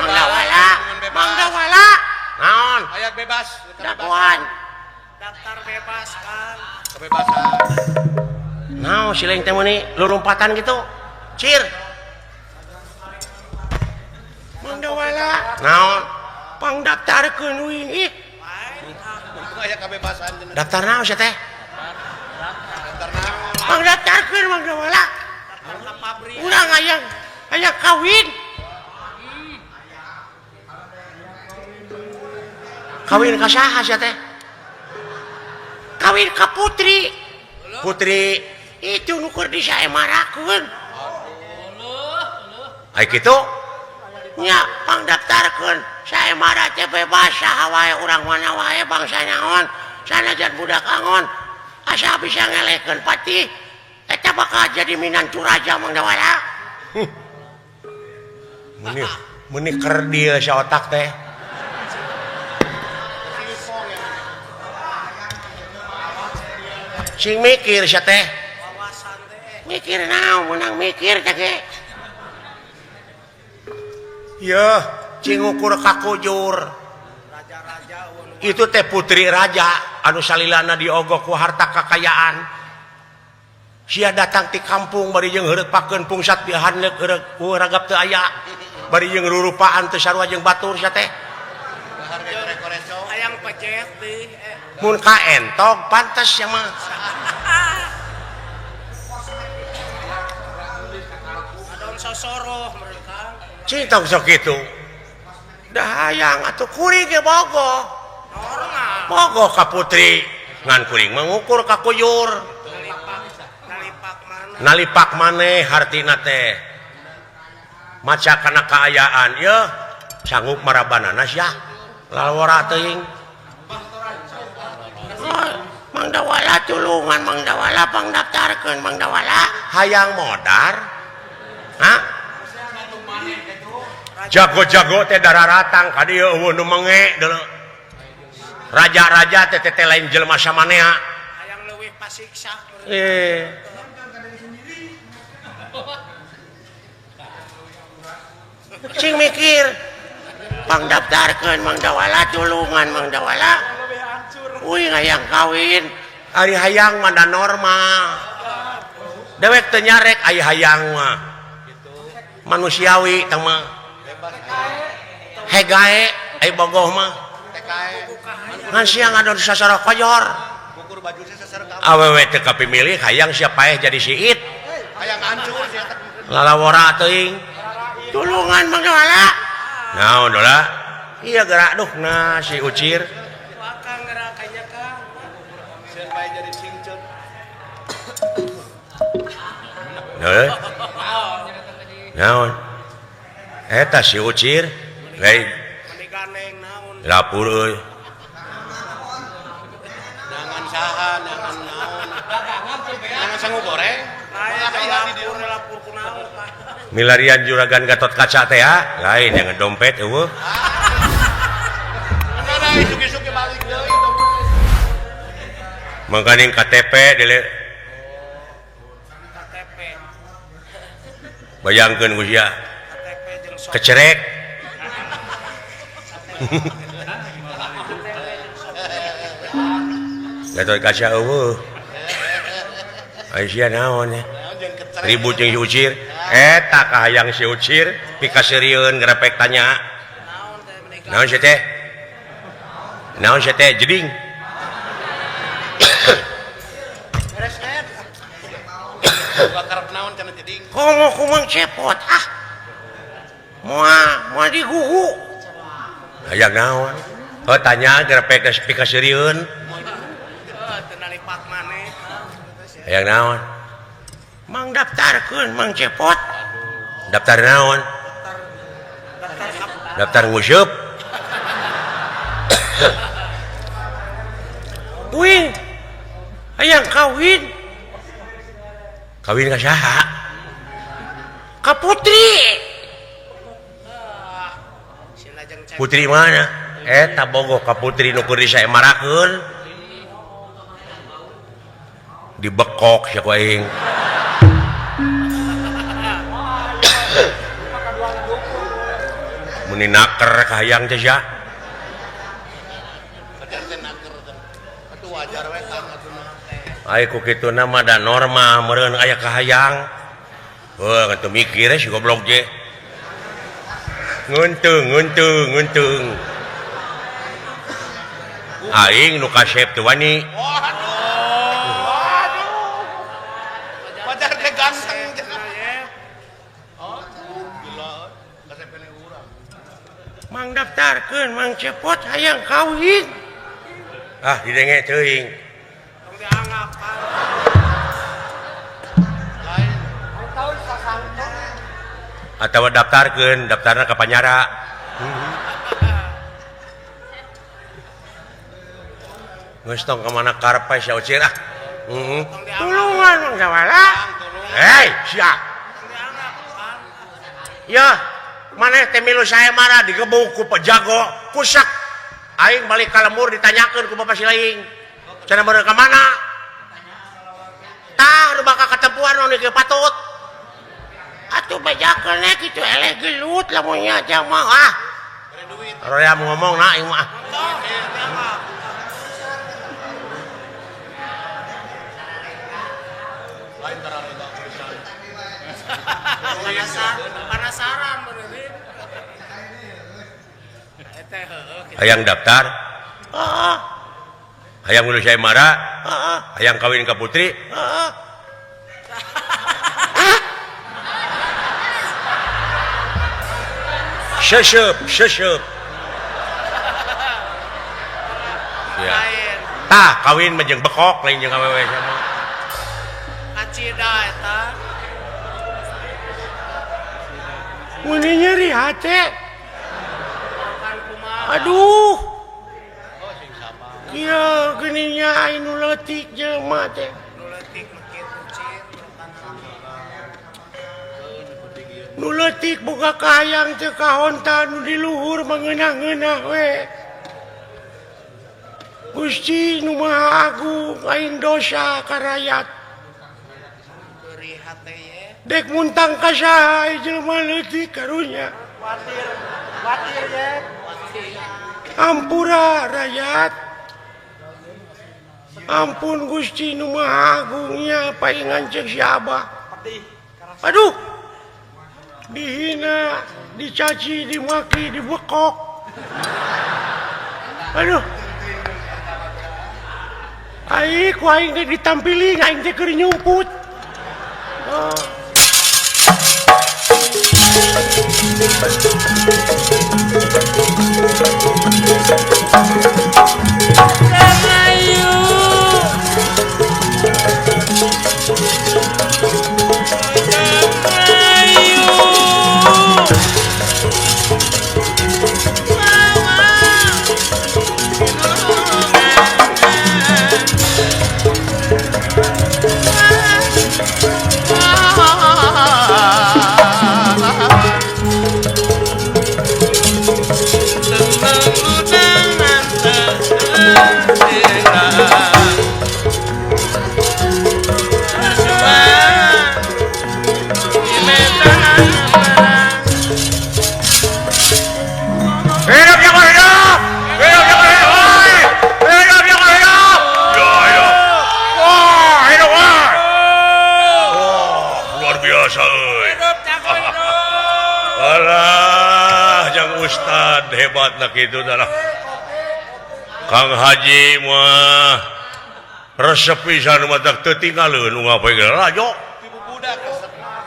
Mang Dawala, Mang Dawala. Naon? Hayang bebas. Dakuan. Daftar bebas kan. Kebebasan. Naon si Leng teh meuni lurumpatan gitu? Cir. Mang Dawala. Naon? Pangdaftarkeun uing ih. Untung aya kebebasan cenah. Daftar naon sia teh? Daftar naon? Pangdaftarkeun Mang Dawala. Daftar ka pabrik. Urang hayang hayang kawin. Kawin ka saha sia teh? Kawin ka putri. Putri itu nu keur disaemarakeun. Ai kitu? Nya pangdaftarkeun saemara teh bebas saha wae urang mana wae bangsa naon sanajan budak angon asa bisa ngelehkeun patih eta bakal jadi minantu raja Mang Dawala. Meuni meuni kerdil si otak teh. Sing mikir sia teh. Wawasan teh. Mikir naon meunang mikir teh ge. Yeuh, cing ukur kakujur. Raja-raja eueuh nu Itu teh putri raja anu salilana diogok ku harta kakayaan. Sia datang ti kampung bari jeung heureut pakeun pungsat dihandeuk heureuk ku ragap teu aya. Bari jeung rurupaan teu sarua jeung batur sia teh. Harga korek-korecong. Hayang pejet deui. Mun kaentog pantes sia mah. Adon sosoroh mereka. Cing tong sok kitu. Dah hayang atuh kuring ge bogoh. Normal. Bogoh ka putri. Ngan kuring mah ngukur ka kuyur. Nalipak, nalipak mana? Nalipak maneh hartina teh. Maca kana kaayaan yeuh sanggup marabanana sia. Lalawara teuing. Mang Dawala tulungan Mang Dawala pangdaftarkeun Mang Dawala. Hayang modar. Hah? Jago-jago teh dararatang ka dieu eueuh nu menge deuleu. Raja-raja teh teh lain jelema samanea. Hayang leuwih pasiksa. Cing mikir. Pangdaftarkeun Mang Dawala tulungan Mang Dawala. Uing hayang kawin. Ari hayang mah da normal. Dewek teu nyarek ari hayang mah. Manusiawi teh mah. Hegae ai bogoh mah. Ngan sia ngadon sasara kojor. Awewe teu kapimilih hayang sia paeh jadi siit. Hayang hancur sia teh. Lalawora teuing. Tulungan Mang Dawala. Naon dola? Iya gerak duh nah si Ucir. Akang gerakannya Kang. Sieun bae jadi cingcut. Naon? Naon? Eta si Ucir. Lain. Meni gandeng naon? Lapur euy. Nangan saha, nangan naon? Nangan sangu goreng. Lain lapur, lapur kunaon Pak. Milarian juragan Gatot Kaca teh ya, lain yang dompet eueuh. Mana isuk-isuk ge balik deui dompet. Mangkaning KTP dele. KTP. Bayangkeun ku sia. KTP jeung sok. Kecerek. Gatot Kaca eueuh. Ai sia naon ya? Ribut jeung si Ucir. Eta kahayang si Ucir pikaseurieun gerepek tanya. Naon sia teh? Naon sia teh jeding? Beres net. Bakar naon cenah jeding? Komo kumang cepot ah. Moal moal digugu. Hayang naon? Oh tanya gerepek geus pikaseurieun. Teu nalipak maneh. Hayang naon? Mang daftarkeun Mang Cepot. Daftar naon? Daftar nguseup. Wih, hayang kawin. Kawin ka saha? Ka putri. Putri mana? Eta bogoh ka putri nu keur disaemarakeun. Dibekok sia ku aing. Meni naker kahayang teh sia. Ai ku kituna mah da norma meureun aya kahayang. Heuh teu mikir si goblok ge. Ngeunteung ngeunteung ngeunteung. Aing nu kasep teu wani. Waduh. Wajar teh ganteng cenah. Oh, gila. Kasep keneh urang. Mang daftarkeun Mang Cepot hayang kawin. Ah didenge teuing. Tong dianggap. Lain. Atawa daftarkeun, daftarna ka Panyara. Geus tong ka mana karep sia Ucir ah. Tulungan Mang Jawara. Hei, sia. Ya, maneh teh milu saya marah digebuk ku pejago, kusak. Aing balik ka lembur ditanyakeun ku bapak si laing. Cenah meureun ka mana? Tah, nu bakal katempuan nu kieu patut. Atuh bejakeun we kitu eleh gelut lamun nya mah ah. Roya ngomong na aing mah. Penasaran bener. Hayang daftar. Heeh. Hayang ngurus saya marah. Heeh. Hayang kawin ka putri. Heeh. Seseup, seseup. Ya. Tah, kawin mah jeung bekok lain jeung awewe sama. Kacida eta. Mun nyeri hate. Aduh. Kieu geuning nya anu leutik jelema teh. Nu leutik mah kitu cir. Nu leutik boga kahayang teu kahonta nu di luhur mangeunah-ngeunah we. Gusti nu Maha Agung aing dosa ka rakyat. Beri hate ye. Dek muntang ka saha jelema leutik karunya. Watir, watir ye. Ampura rakyat. Ampun Gusti nu Maha Agungnya paingan ceuk si Abah. Aduh. Dihina, dicaci, dimaki, dibekok. Aduh. Aing ku aing teh ditampiling, aing teh keur nyumput. Oh. Ustad hebat nak itu adalah Kang Haji mah resep pisan matak teu tinggalkeun nu ngapain ge rajo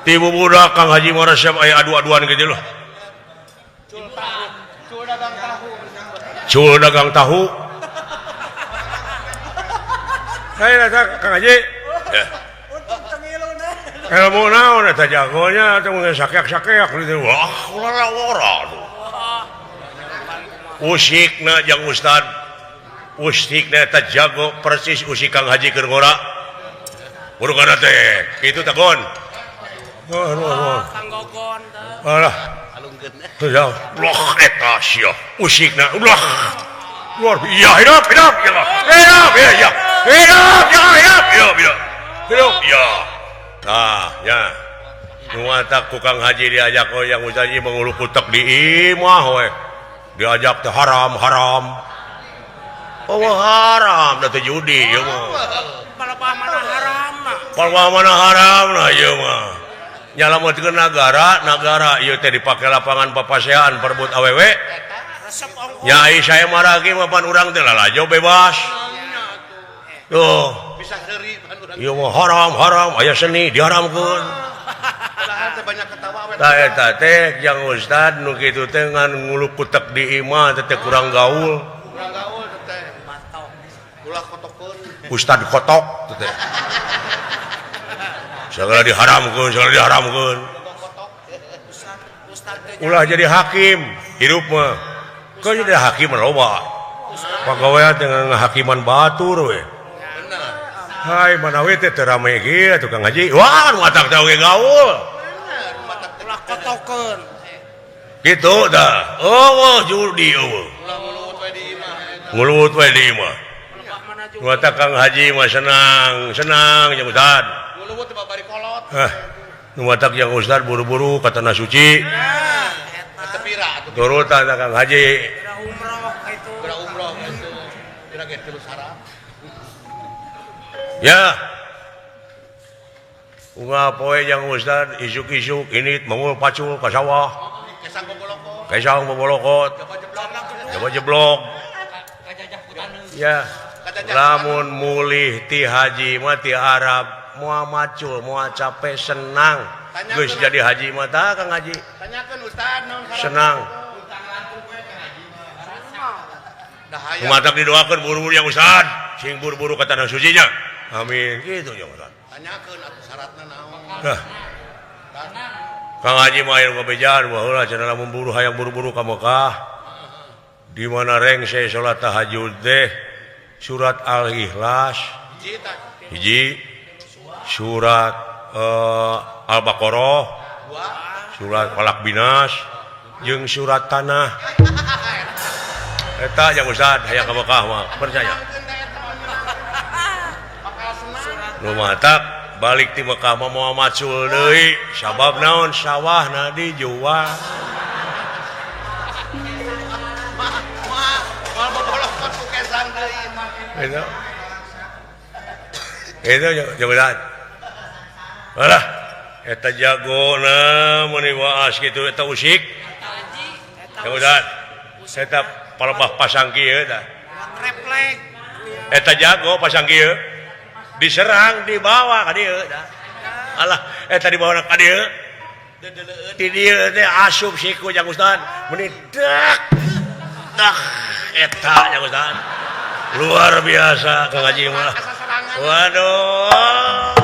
tibu budak Kang Haji mah resep aya adu-aduan kitu loh. Cul dagang tahu. Saya rasa Kang Haji ilmu naon eta jagonya teh mun sakeak-sakeak gitu. Wah, ulah-ora aduh. Usikna jang Ustad. Usikna eta jago persis usik Kang Haji keur ngora. Burukana teh kitu teh gon. Kang Gogon teh. Alah. Alungkeun. Ulah eta sia. Usikna ulah. Luar biasa hidup hidup ya. Hidup ya ya. Hidup ya hidup hidup hidup. Hidup ya. Tah ya. Nu matak ku Kang Haji diajak oh yang Ustaz ieu mangulu kutek di imah we. Diajak teh haram-haram. Oh haram da teh judi ieu mah. Palebah mana haram mah. Palebah mana haram lah ieu mah. Nyalametkeun nagara, nagara ieu teh dipake lapangan papasean perebut awewe. Resep ongkoh. Nya ai saya maragi mah pan urang teh lalajo bebas. Tuh. Bisa seuri pan urang. Ieu mah haram-haram aya seni diharamkeun. Padahal teh banyak ketawa we. Tah eta teh jang ustad nu kitu teh ngan nguluk kutek di imah teh kurang gaul. Kurang gaul teh. Batok. Ulah kotokeun. Ustad kotok teh. Segala diharamkeun, segala diharamkeun. Ulah jadi hakim hirup mah. Kau jadi hakim loba. Pagawean teh ngahakiman batur we. Bener. Hai mana we teh teu rame kieu tukang haji. Wah, nu matak teh oge gaul. Bener, matak teh. Ulah kotokeun. Kitu dah. Eueuh judi eueuh. Ulah nguluwut we di imah. Nguluwut we di imah. Palebah mana judi. Nu matak Kang Haji mah senang, senang jeung Ustad. Nguluwut teh babari kolot. Hah. Nu matak jeung Ustad buru-buru ka tanah suci. Nah, eta. Teu pira atuh. Turutan Kang Haji. Geura umroh ka itu. Geura umroh ka itu. Geura ge tilu sarap. Ya. Unggal poe jeung Ustad isuk-isuk init mangul pacul ka sawah. Kesang bobolokot. Kesang bobolokot. Jaba jeblok. Jaba jeblok. Ya. Lamun mulih ti haji mah ti Arab moal macul moal capek senang. Geus jadi haji mah tah Kang Haji. Tanyakeun Ustad naon syaratna. Senang. Dahaya. Matak didoakeun buru-buru yang Ustad, sing buru-buru ka tanah sucinya. Amin. Gitu ya Ustad. Tanyakeun atuh syaratna naon. Hah. Kang Haji mah aya ngabejaan baheula cenah lamun buru hayang buru-buru ka Mekah. Di mana rengse salat tahajud teh surat Al-Ikhlas hiji, surat Al-Baqarah, surat Falaq Binas jeung surat Tanah. Eta yang Ustad hayang ka Mekah mah percaya. Nu matak balik ti Mekah mah moal macul deui sabab naon sawahna dijual. Moal bobolokot ku kesang deui. Itu. Itu jagoan. Alah, eta jagona meuni waas kitu eta usik. Jagoan. Eta palebah pasang kieu tah. Reflek. Eta jago pasang kieu. Diserang dibawa ka dieu tah. Alah, eta dibawa ka dieu. Di dieu teh asup siku jang Ustad. Meuni dak. Dak eta jang Ustad. Luar biasa Kang Haji mah. Waduh.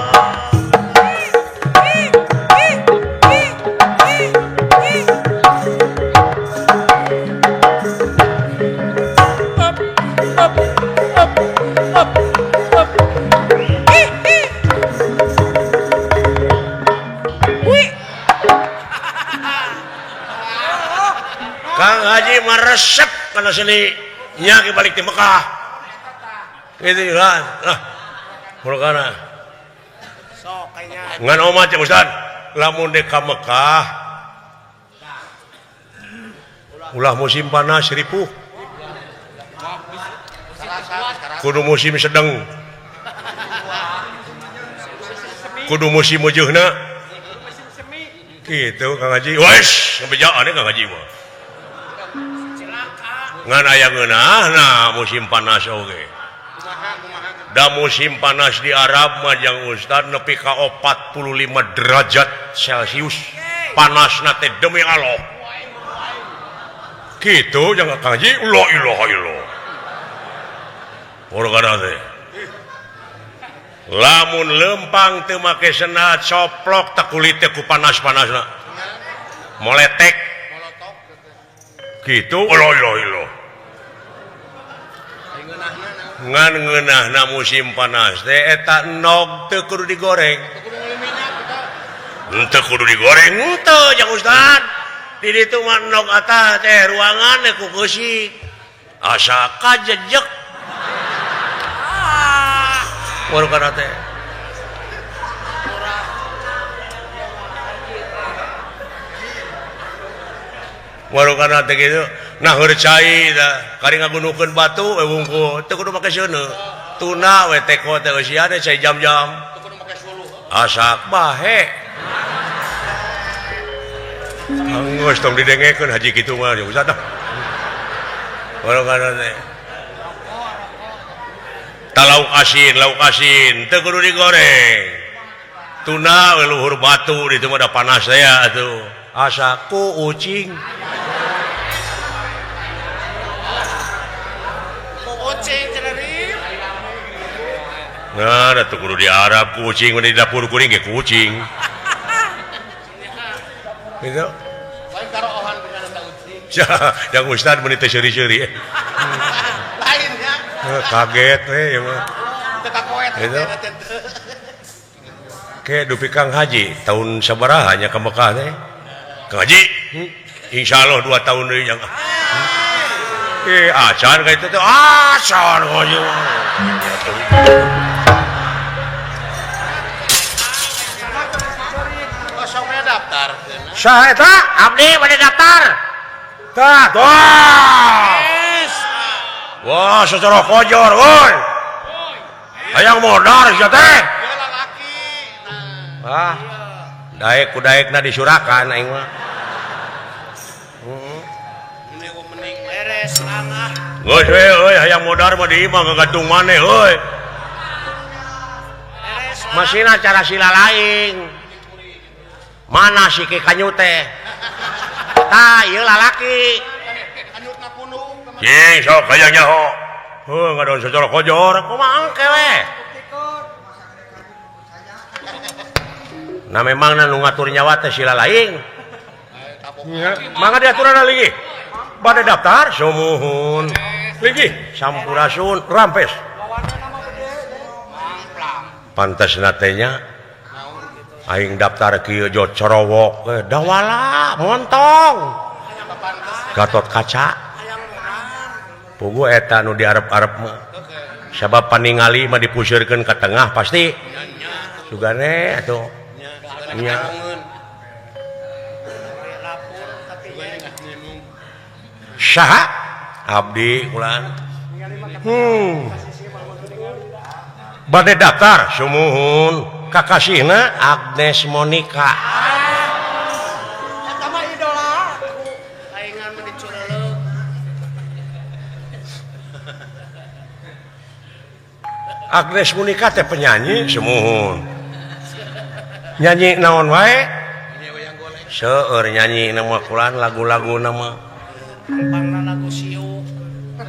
Kang Haji meresep kana seni nya balik di Mekah. Gitu lah. Lah. Mulkana. Sok kayaknya. Ngan omat ya Ustaz. Lamun dek ka Mekah. Ulah musim panas ripuh. Kudu musim sedang. Kudu musim meujeunna. Gitu Kang Haji. Wes, ngebejaan Kang Haji mah. Ngan aya ngeunahna musim panas oge. Da musim panas di Arab mah jang Ustad nepi ka 45 derajat Celcius. Panasna teh demi Allah. Kitu jang Kang Haji, la ilaha illallah. Urang teh. Lamun lempang teu make sendal coplok tak kulit teh ku panas-panasna. Moletek. Gitu, la ilaha illallah. Ngan ngeunahna musim panas teh eta endog teu kudu digoreng. Teu kudu digoreng teu jang Ustad. Di ditu mah endog atah teh ruangan ku keusik. Asa kajejek. Ah. Warukana teh. Warokana teh kitu nah heur cai tah kari ngagunukeun batu we wungkul teu kudu make seuneu. Tuna we teko teh eusian cai jam-jam. Teu kudu make suluh. Asak bahe. Anggeus tong didengekeun haji kitu mah Ustaz dah. Warokana teh. Ta lauk asin teu kudu digoreng. Tuna we luhur batu ditu mah da panas teh atuh. Asak ku ucing. Nah, atuh kudu di Arab kucing, mun di dapur kuring ge kucing. Gitu. Lain karohan dengan eta ucing. Yang ustad mun teh seuri-seuri. Lain ya. Kaget we ieu mah. Teu kakoet gitu. Ke dupi Kang Haji tahun sabaraha nya ka Mekah teh? Kang Haji, insyaallah 2 tahun deui jang. Acan ka itu teh acan haji. Saha eta? Abdi bade daftar. Tah, wah. Wah, secara kojor woi. Hayang modar sia teh. Ah. Daek ku daekna disurakan aing mah. Heeh. Beres langah. Geus we euy hayang modar mah di imah ngagantung maneh euy. Masina cara sila lain. Mana si Ki Kanyu teh? Tah, ieu lalaki. Kanyutna pundung. Cing, sok hayang nyaho. Heuh, ngadon secara kojor, kumaha engke we? Nah memang nu ngatur nyawa teh sila lain. Mangga diaturan lagi. Bade daftar sumuhun. Lagi sampurasun rampes. Pantasna teh nya aing daftar kieu jo corowok dawala montong. Gatot Kaca. Puguh eta nu diarep-arep mah. Sabab paningali mah dipuseurkeun ka tengah pasti. Sugane atuh. Nya. Saha? Abdi ulan. Bade daftar sumuhun. Kakasihna Agnes Monica. Eta mah idola aku. Aingan mah dicureuleuh. Agnes Monica teh penyanyi sumuhun. Nyanyi naon wae? Seueur nyanyi nama kulan lagu-lagu nama. Pangna lagu siu.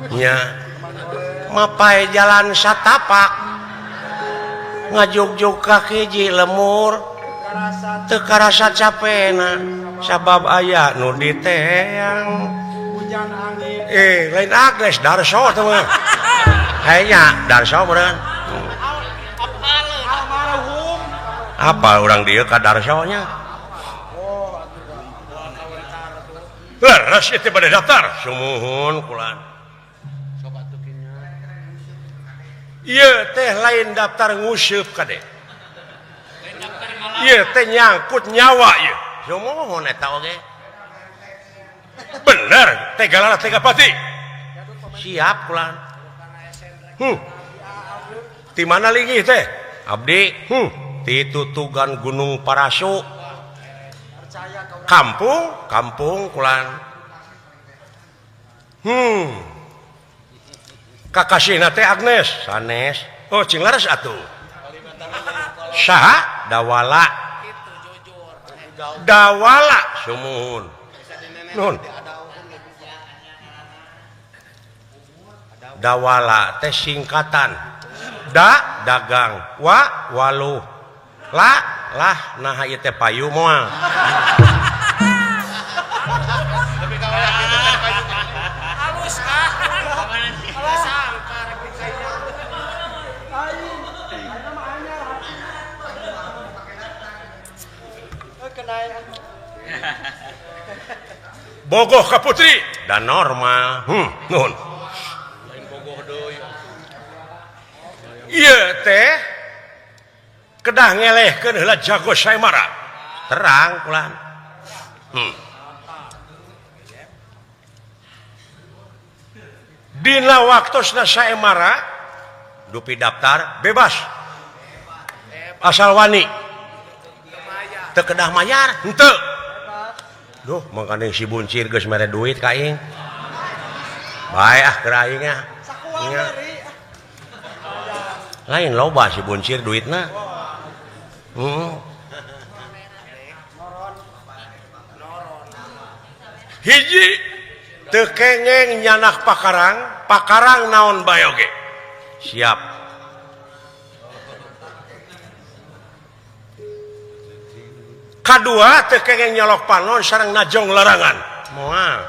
Nya. Mapai jalan satapak. Ngajugjug kaki ji lemur. Teu karasa capena sabab aya nu diteang. Lain Agnes Darso teh mah. Hayanya Darso meureun. Apa orang dia ka Darso nya? Leres ieu teh bade daftar. Sumuhun kulan. Ieu teh lain daftar nguseup kade. Ieu teh nyangkut nyawa ieu. Sumuhun eta oge. Bener, tega lara tega pati. Siap kulan. Ti mana linggih teh? Abdi. Ti tutugan Gunung Parasu. Kampung, kampung kulan. Kakasihna teh Agnes, sanes. Oh, cing leres atuh. Saha? Dawala. Dawala sumuhun. Nun. Dawala teh singkatan. Da dagang, wa waluh. La lah nah ieu teh payu moal. Halus ah. Bogoh ka putri dan normal. Nuhun. Lain bogoh deui. Ieu teh kedah ngelehkeun heula jago Saimara. Terang kulan. Dina waktosna saemara dupi daftar bebas. Asal wani. Teu kedah mayar henteu. Duh, mangkane si buncir geus mere duit ka aing. Bae ah keur aing ah. Lain loba si buncir duitna. Hiji teu kengeng nyanak pakarang, pakarang naon bae oge. Siap. Kadua teu kengeng nyolok panon sareng najong larangan. Moal.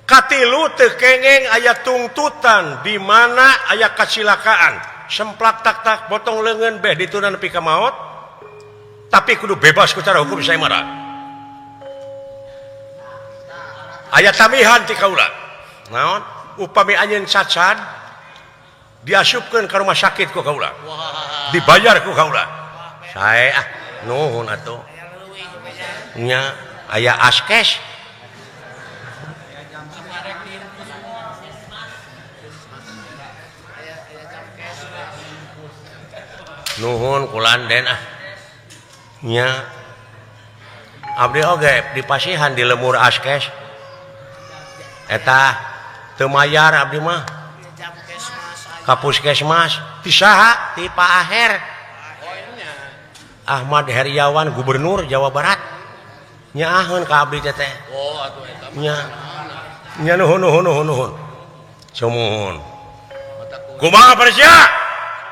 Katilu teu kengeng aya tungtutan di mana aya kacilakaan. Semplak tak-tak potong leungeun beh dituna nepi ka maot. Tapi kudu bebas ku cara hukum saya marah. Aya tamihan ti kaula. Naon? Upami anjeun cacad diasupkeun ka rumah sakit ku kaula. Dibayar ku kaula. Sae ah nuhun atuh. Nya aya askes. Nuhun kulanden ah. Nya abdi oge dipasihan di lemur askes. Eta teu mayar abdi mah. Ka puskesmas ti saha? Ti Pak Aher. Ahmad Heriawan Gubernur Jawa Barat. Nyaaheun ka abdi teh teh. Oh atuh eta. Nya. Nya nuhun nuhun nuhun nuhun. Sumuhun. Kumaha Persia?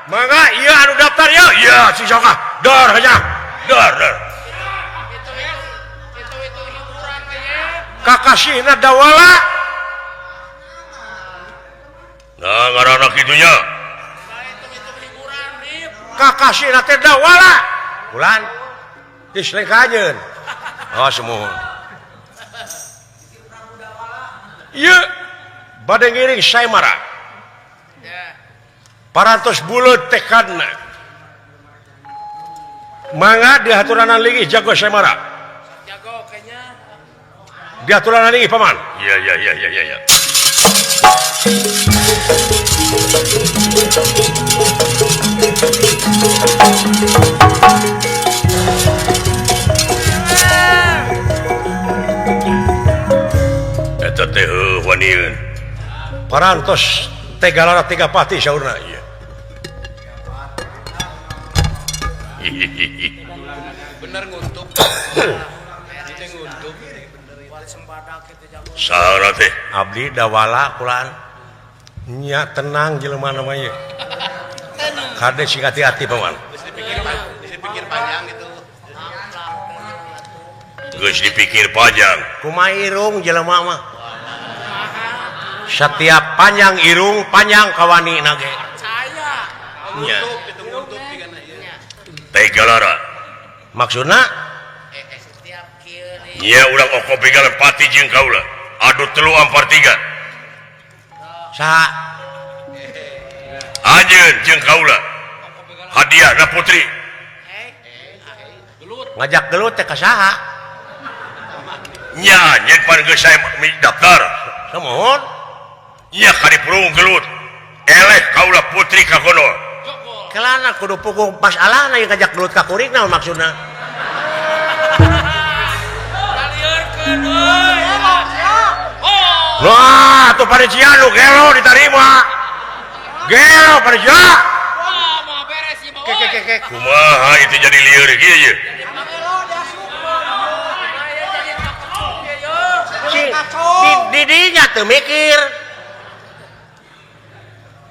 Mangga ieu anu daftar ieu. Ieu si sok ah. Dor aja. Dor dor. Itu hiburan nya. Kakasihna dawala. Nah ngaranna kitu nya. Kakasihna teh dawala. Bulan geus lengkah anjeun. Oh sumuhun. Ieu bade ngiring saemara. Parantos buleut tekadna. Mangga dihaturanan linggih jago saemara. Jago kayaknya. Dihaturanan linggih paman. Iya iya iya iya iya. Eta teh wanieun. Parantos tegalara tiga pati saurna ieu. Bener nguntuk. Nguntuk. Saha teh? Abdi dawala kulaan. Nya tenang jelema mah ieu. Kade sing hati-hati paman. Geus dipikir panjang gitu. Geus dipikir panjang. Kumaha irung jelema mah? Setiap panjang irung panjang kawani nage. Percaya. Nya. Nguntuk digana ieu. Tegalara. Maksudna? Setiap kieu Nya urang oko begalan pati jeung kaula. Adu 3 ampar 3. Saha? Anjeun jeung kaula. Hadiahna putri. Ngajak gelut teh ka saha? Nya anjeun pan geus saya daftar. Sumuhun. Nya kadipurung gelut. Eleh kaula putri ka kono. Kelana kudu pukul pas alana yang ngajak gelut ka kuring naon maksudna? Kalieurkeun euy. Wah, tuh pada Cianu gelo diterima. Gelo pada Cia. Wah, mau beres ieu mah. Ke kumaha itu jadi lieur kieu ye. Di dinya teu mikir.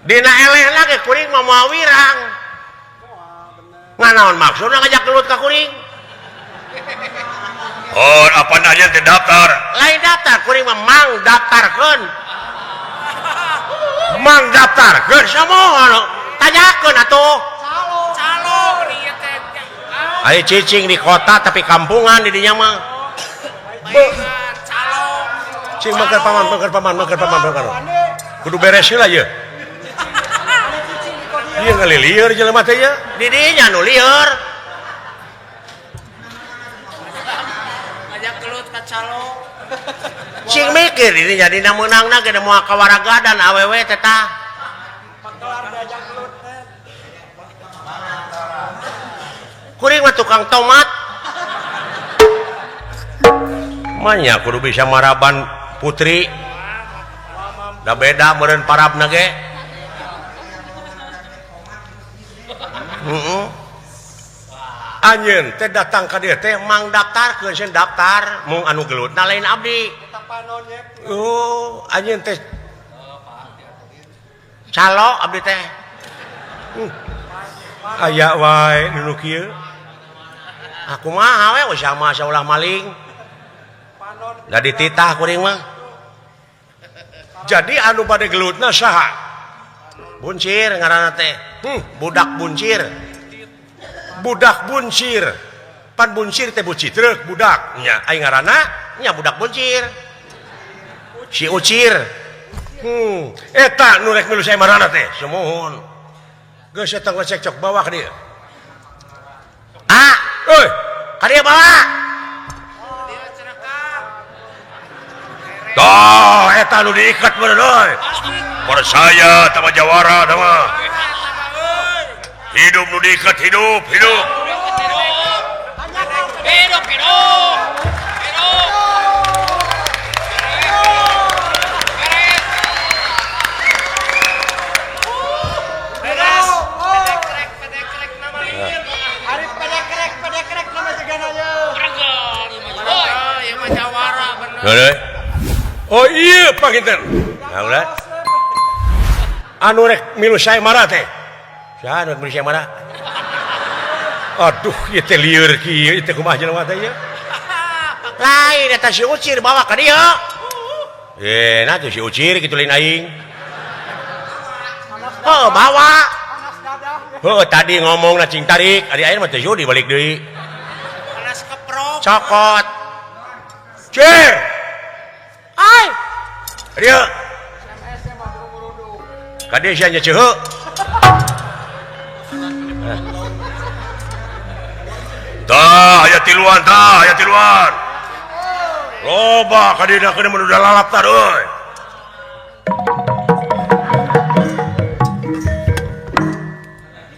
Dina elehna ge kuring mah moal wirang. Nganaon maksudna ngajak gelut ka kuring? Oh, apa nanya teh daftar? Lain daftar, kuring mah mang daftarkeun. Mang daftarkeun samoho tanyakeun atuh. Calo. Calo ieu teh. Aya cicing di kota tapi kampungan di dinya mah. Calo. Cing mangker paman, mangker paman, mangker paman, mangker. Kudu beres heula ieu. Ieu ngalilieur jelema teh ieu. Di dinya nu lieur. Ngajak gelut ka calo. Sing mikir ini jadi meunangna ge moal kawaragadan awewe teh tah. Pakelar diajak gelut teh. Kuring mah tukang tomat. Manya kudu bisa maraban putri. Da beda meureun parabna ge. Heeh. Anjeun teh datang ka dieu teh mang daftarkeun sieun daftar mung anu gelutna lain abdi. Oh, anjeun teh calo abdi teh. Aya wae nu kieu. Aku mah we sama saulah maling. Da dititah kuring mah. Jadi anu bade gelutna saha? Buncir ngaranna teh. Budak buncir. Budak buncir. Pan buncir teh bucitreuk budak. Nya aing ngaranna nya budak buncir. Si Ucir. Eta nu rek milu saya marana teh. Sumuhun. Geus eta ngecekcok bawa ka dieu. Ah, euy, ka dieu bawa. Tah, eta nu diikat meureun euy. Percaya tama jawara tama. Hidup nu diikat hidup, hidup. Hidup, hidup. Beres. Pedekrek nama lieur. Ari pedekrek nama jegana ye. Regel ieu mah. Euy. Ieu mah jawara bener. Heuh. Oh iya panginten. Nah, ulah. Anu rek milu saya marah teh. Saha anu rek milu saya marah? Aduh, ieu teh lieur kieu, ieu teh kumaha jelema teh ieu? Lain eta si Ucir bawa ka dieu. Nah tuh si Ucir kitu lain aing. Oh, bawa. Heuh, tadi ngomongna cing tarik, ari aing mah teu judi balik deui. Panas keprok. Cokot. Cir. Ai. Dieu. Ka dieu sia nya ceuheu. Tah, aya tiluan tah, aya tiluan. Loba ka dieu keun mun udah lalap tah euy.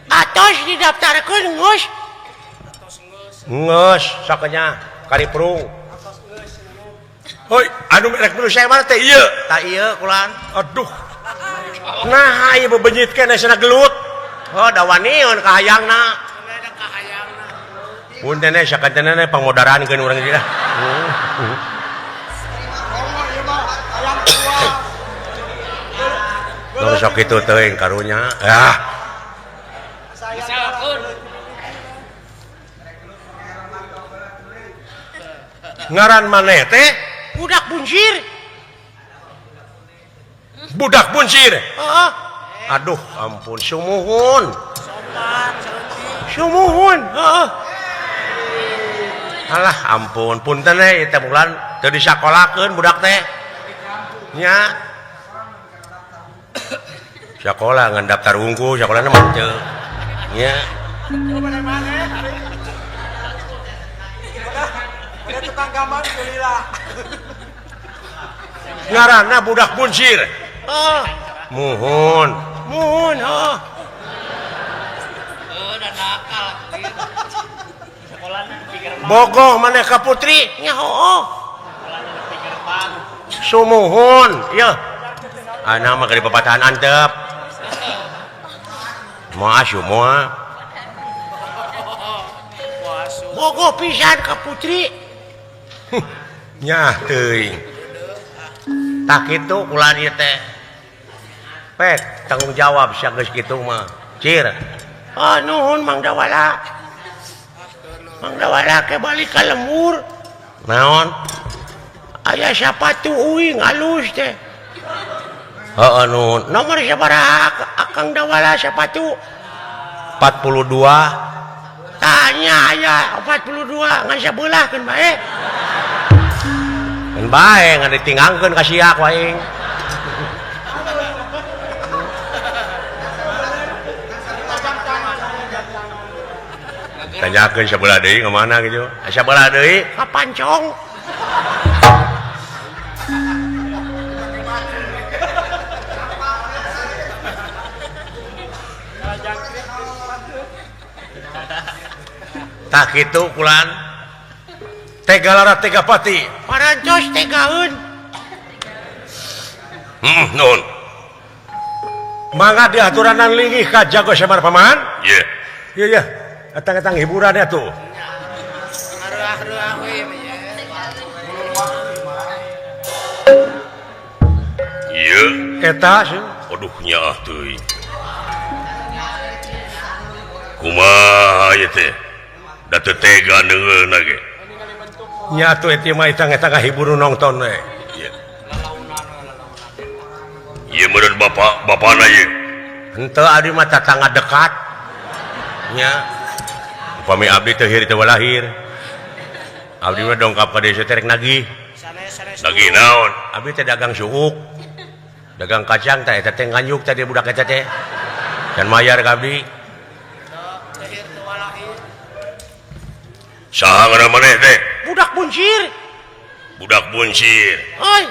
Atos didaftarkeun geus. Geus sakanya kariprung. Hoi, anu rek milu saya mana teh ieu? Tah ieu kulan. Aduh. Nah, ieu bebenyit keneh cenah gelut. Oh, da waniun kahayangna. Punten eh sakantenan pangodarankeun urang ieu lah. Tong sok kitu teuing karunya. Ah. Ngaran maneh teh budak buncir. Budak buncir. Heeh. Aduh, ampun sumuhun. Sumuhun, heeh. Alah ampun, punten we teh bulan teu disakolakeun budak teh. Nya. Sakola ngan daftar wungkul, sakolana mah teu. Nya. Tukang gambar geulila. Ngaranna budak buncir. Oh, muhun. Muhun, oh. Udah nakal. Bogoh maneh ka putri nya hooh. Sumuhun, ieu. Ana mah keur papatahan antep. Moal asup moal. Bogoh pisan ka putri. Nyah teuing. Tah kitu ulah ieu teh. Pek tanggung jawab sia geus kitu mah. Cir. Oh nuhun Mang Dawala. Mang Dawala ke balik ka lembur. Naon? Aya sapatu uing alus teh. Heeh nuhun. Nomor sabaraha Akang Dawala sapatu? 42. Tanya aya 42 ngan sabelah keun bae. Keun bae ngan ditinggangkeun ka sia ku aing. Tanyakeun sabelah deui ka mana gitu. Sabelah deui ka Pancong. Tah kitu kulan Tegalara Tegapati parantos tegaeun. Nuhun. Mangga diaturanan linggih ka Jago Semar Paman. Iya. Iya ya. Etang-etang hiburan ya tuh. Ngaruah-ruah we. Iya. Eta sih. Aduh nyaah teuing. Kumaha ieu teh? Da teu tega neungeun ge. Nya atuh eta mah etang-etang hibur nonton we. Iya. Ieu meureun bapak bapana ieu. Henteu abdi mah tatangga dekat. Nya. Upami abdi teu hir teu lahir. Abdi mah dongkap ka desa teh rek nagih. Nagih naon? Abdi teh dagang suuk. Dagang kacang teh eta teh nganyuk tadi budak eta teh. Dan mayar ka abdi. Saha ngaran maneh teh? Budak buncir. Budak buncir. Oi.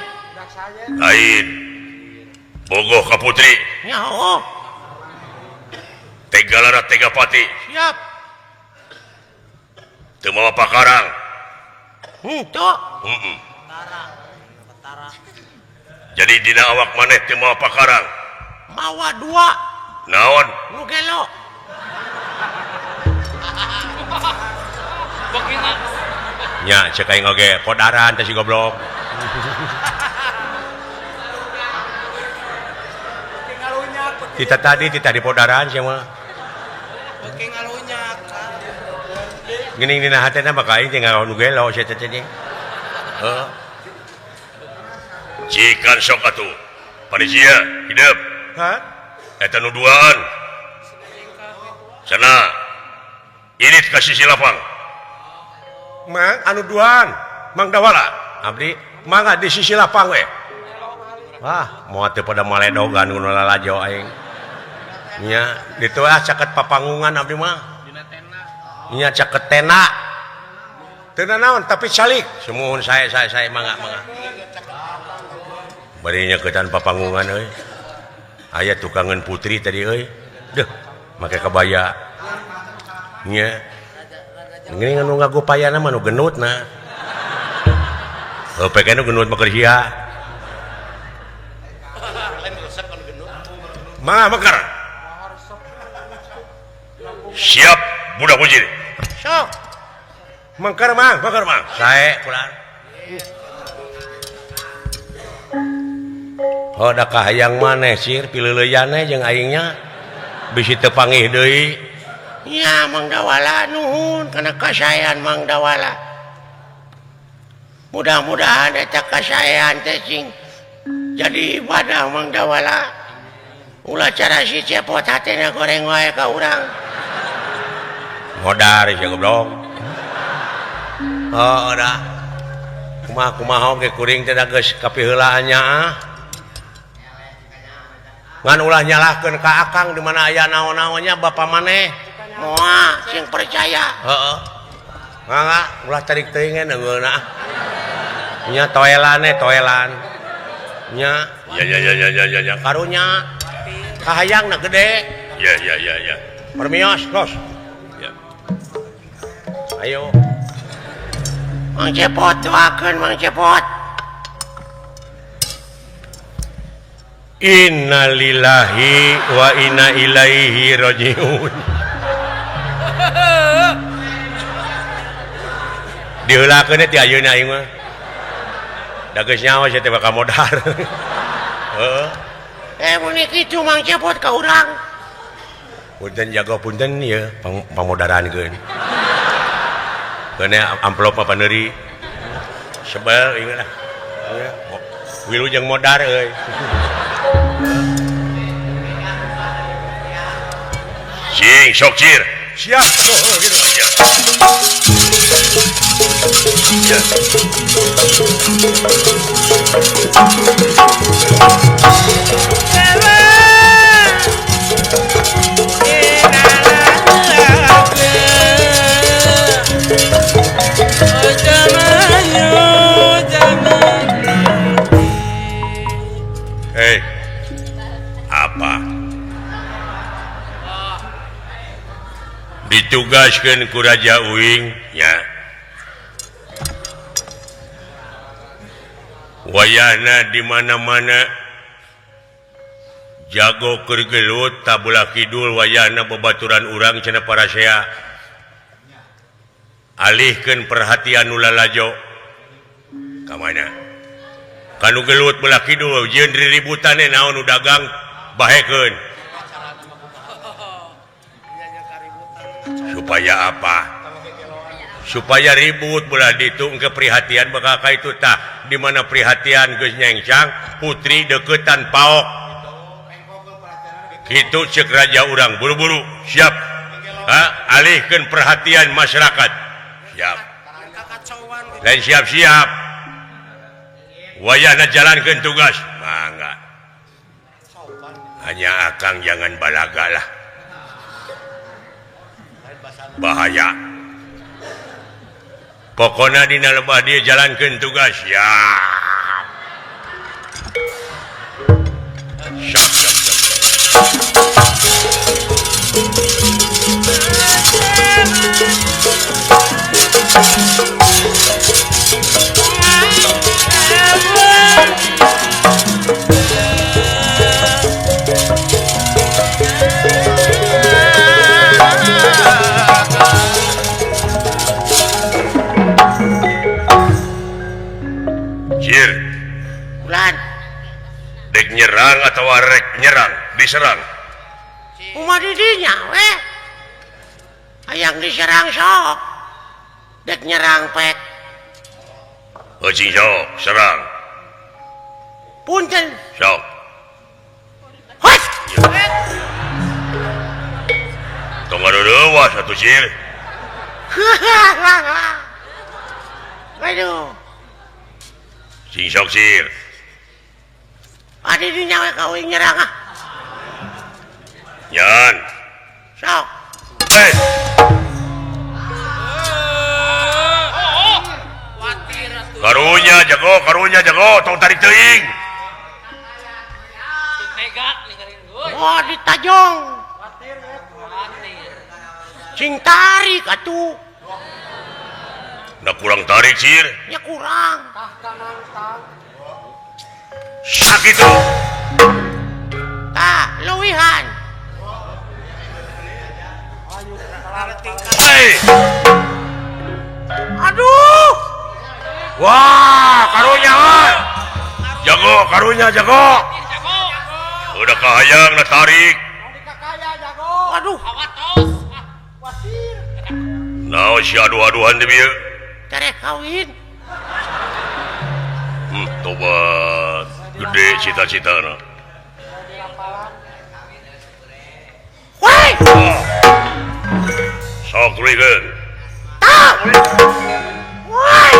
Lain. Bogoh ka putri. Nyaho. Tegalara Tegapati. Siap. Teu mawa pakarang. Henteu. Heeh. Jadi dina awak maneh teu mawa pakarang. Mawa dua. Naon? Nu gelo. Nya cek aing oge podaran teh si goblok. Kita tadi kita di podaran sia mah. Beuki ngalunyak. Geuning dina hatena mah ka aing teh ngalawan nu gelo sia teh teh. Heeh. Cikan sok atuh. Panitia hidup. Hah? Eta nu duaan. Cenah. Irit ka sisi lapang. Mang anu duaan Mang Dawala abdi mangga di sisi lapang we. Wah, moal teu pada maledogan nu lalajo aing. Nya ditu ah caket papanggungan abdi mah. Dina tenda. Nya caket tenda. Teu nanaon tapi calik. Sumuhun sae sae sae mangga mangga. Bari nyeketan papanggungan euy. Aya tukangeun putri tadi euy. Deuh, make kabaya. Nya geuning anu ngagupayana mah nu genutna. Heuh peke nu genut mah keur sia. Mangga mekar. Siap budak buncir. Sok. Mengker mang, mengker mang. Sae kulan. Oh da kahayang maneh sir pileuleuyan jeung aingnya bisi teu pangih deui. Ya Mang Dawala nuhun kana kasaean Mang Dawala. Mudah-mudahan eta kasaean teh sing jadi ibadah Mang Dawala. Ulah cara si cepot hatena goreng wae ka urang. Modar sia goblok. Oh dah. Kumaha kumaha oge kuring teh da geus kapiheulaan nya ah. Ngan ulah nyalahkeun ka akang di mana aya naon-naonnya bapa maneh. Moal sing percaya. Heeh. Mangga ulah tarik teuing neungeunna. Nya toelan toelan. Nya ya ya ya ya ya ya karunya. Kahayangna gede. Ya ya ya ya. Permios, los. Ya. Ayo. Mang Cepot doakeun Mang Cepot. Innalillahi wa inna ilaihi rajiun. Diheulakeun ti ayeuna aing mah. Da geus nyaho sia teh bakal modar. Heeh. Mun kitu Mang Cepot ka urang. Punten jago punten ieu pamodarankeun. Keun amplop mah paneuri. Sebel ieu lah. Wilujeng modar euy. Cing sok cir. Siap. Oh, gitu. Siap. Ya. Ditugaskeun ku Raja Uing nya. Wayahna di mana-mana jago keur gelut tabelah kidul wayahna babaturan urang cenah parasea. Alihkeun perhatian nu lalajo. Ka mana? Kanu gelut belah kidul jeung riributane naon nu dagang bahekeun. Supaya apa? Supaya ribut belah ditu engke prihatian bakal ka itu tah. Di mana prihatian geus nyengsang putri deukeutan paok. Kitu ceuk raja urang buru-buru siap. Ha, alihkeun perhatian masyarakat. Siap. Lain siap-siap. Wayahna jalankeun tugas. Mangga. Hanya akang jangan balaga lah. Bahaya. Pokona dina lebah dia jalankeun tugas. Siap. Siap, siap, siap. Jir. Ulan. Dek nyerang atau rek nyerang, diserang. Kumaha didinya we? Hayang diserang sok. Dek nyerang pek. Eucing sok, serang. Punten. Sok. Hot. Tong ngadeureuwas atuh Jir. Aduh. Sing sok Sir. Adi dinya we ka uing nyerang ah. Nyan. Sok. Hei. Karunya jago, tong tarik teuing. Oh, ditajong. Sing tarik atuh. Nah kurang tarik Sir. Ya kurang. Sakitu. Tah, leuwihan. Hei. Aduh. Wah, karunya we. Jago, karunya jago. Udah kahayang na tarik. Aduh. Naon si adu-aduhan teh bieu? Tereh kawin. Tobat. Gede cita-citana. Woi. Sok tulikeun. Tah. Woi.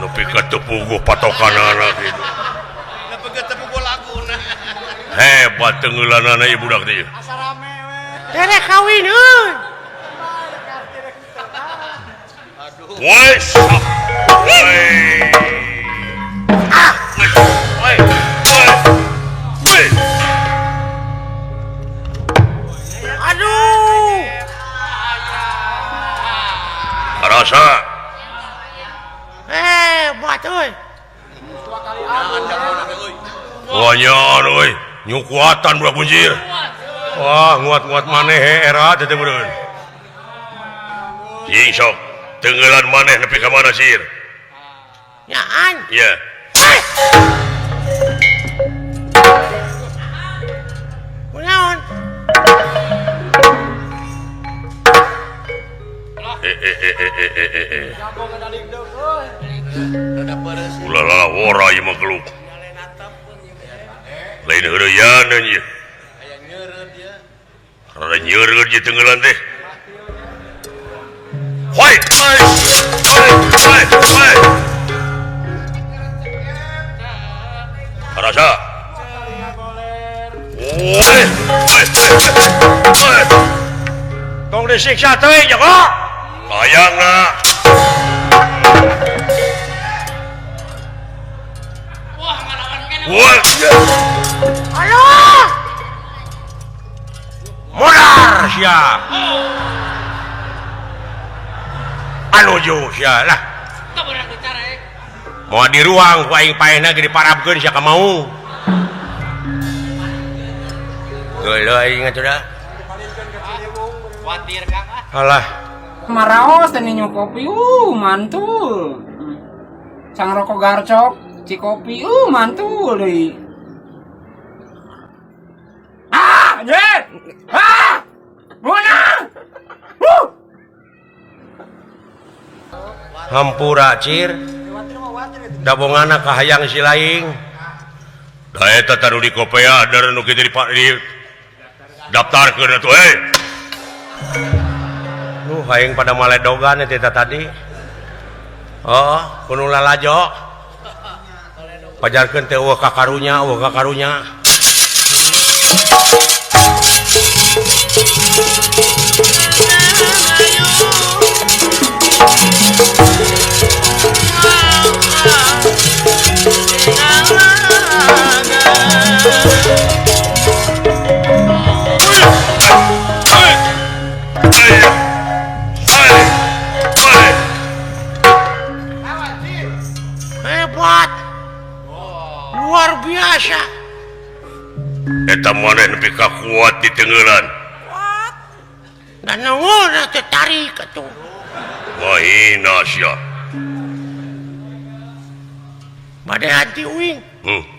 Nepi ka teu puguh patokanana kitu. Hebat tenggelanana ieu budak teh. Asa rame we. Tereh kawin euy. Woi, sok. Woi. Ah. Woi. Woi. Woi. Aduh. Karasa. Hebat euy. Wah nyan euy, nyukuatan budak kunjir. Wah, nguat-nguat maneh era teh meureun. Cing sok, tenggelan maneh nepi ka mana Sir? Nyaan. Iya. Kunaon? Ulah lalawora ieu mah geluk. Lain heureuyaneun ieu. Rada nyeureud ieu tenggelan teh. Hoi! Hoi! Hoi! Hoi! Hoi! Karasa. Woi! Woi! Woi! Tong disiksa teuing jago. Hayangna. Wah, ngalawan keneh. Wah. Alah. Modar sia. Anuju sia lah. Teu beurang dicarek. Moal di ruang ku aing paehna ge diparabkeun sia ka mau. Geuleuh aing atuh da. Kuatir Kang ah. Alah. Maraos teh ninyu kopi, mantul. Cang rokok garcok, cikopi, mantul deui. Ah, anjir. Ah! Meunang. Hampura cir. Dabongana kahayang si laing. Da eta taruh di kopea dar nu kitu di daftarkeun atuh euy. Aing pada maledogan eta tadi. Oh, kuno lalajo. Pajarkeun teh eueuh kakarunya, eueuh kakarunya. Hebat, luar biasa. Eta maneh nepi ka kuat di tenggelan. Kuat. Dan naon teh tarik atuh. Wahina sia. Bade hati uing.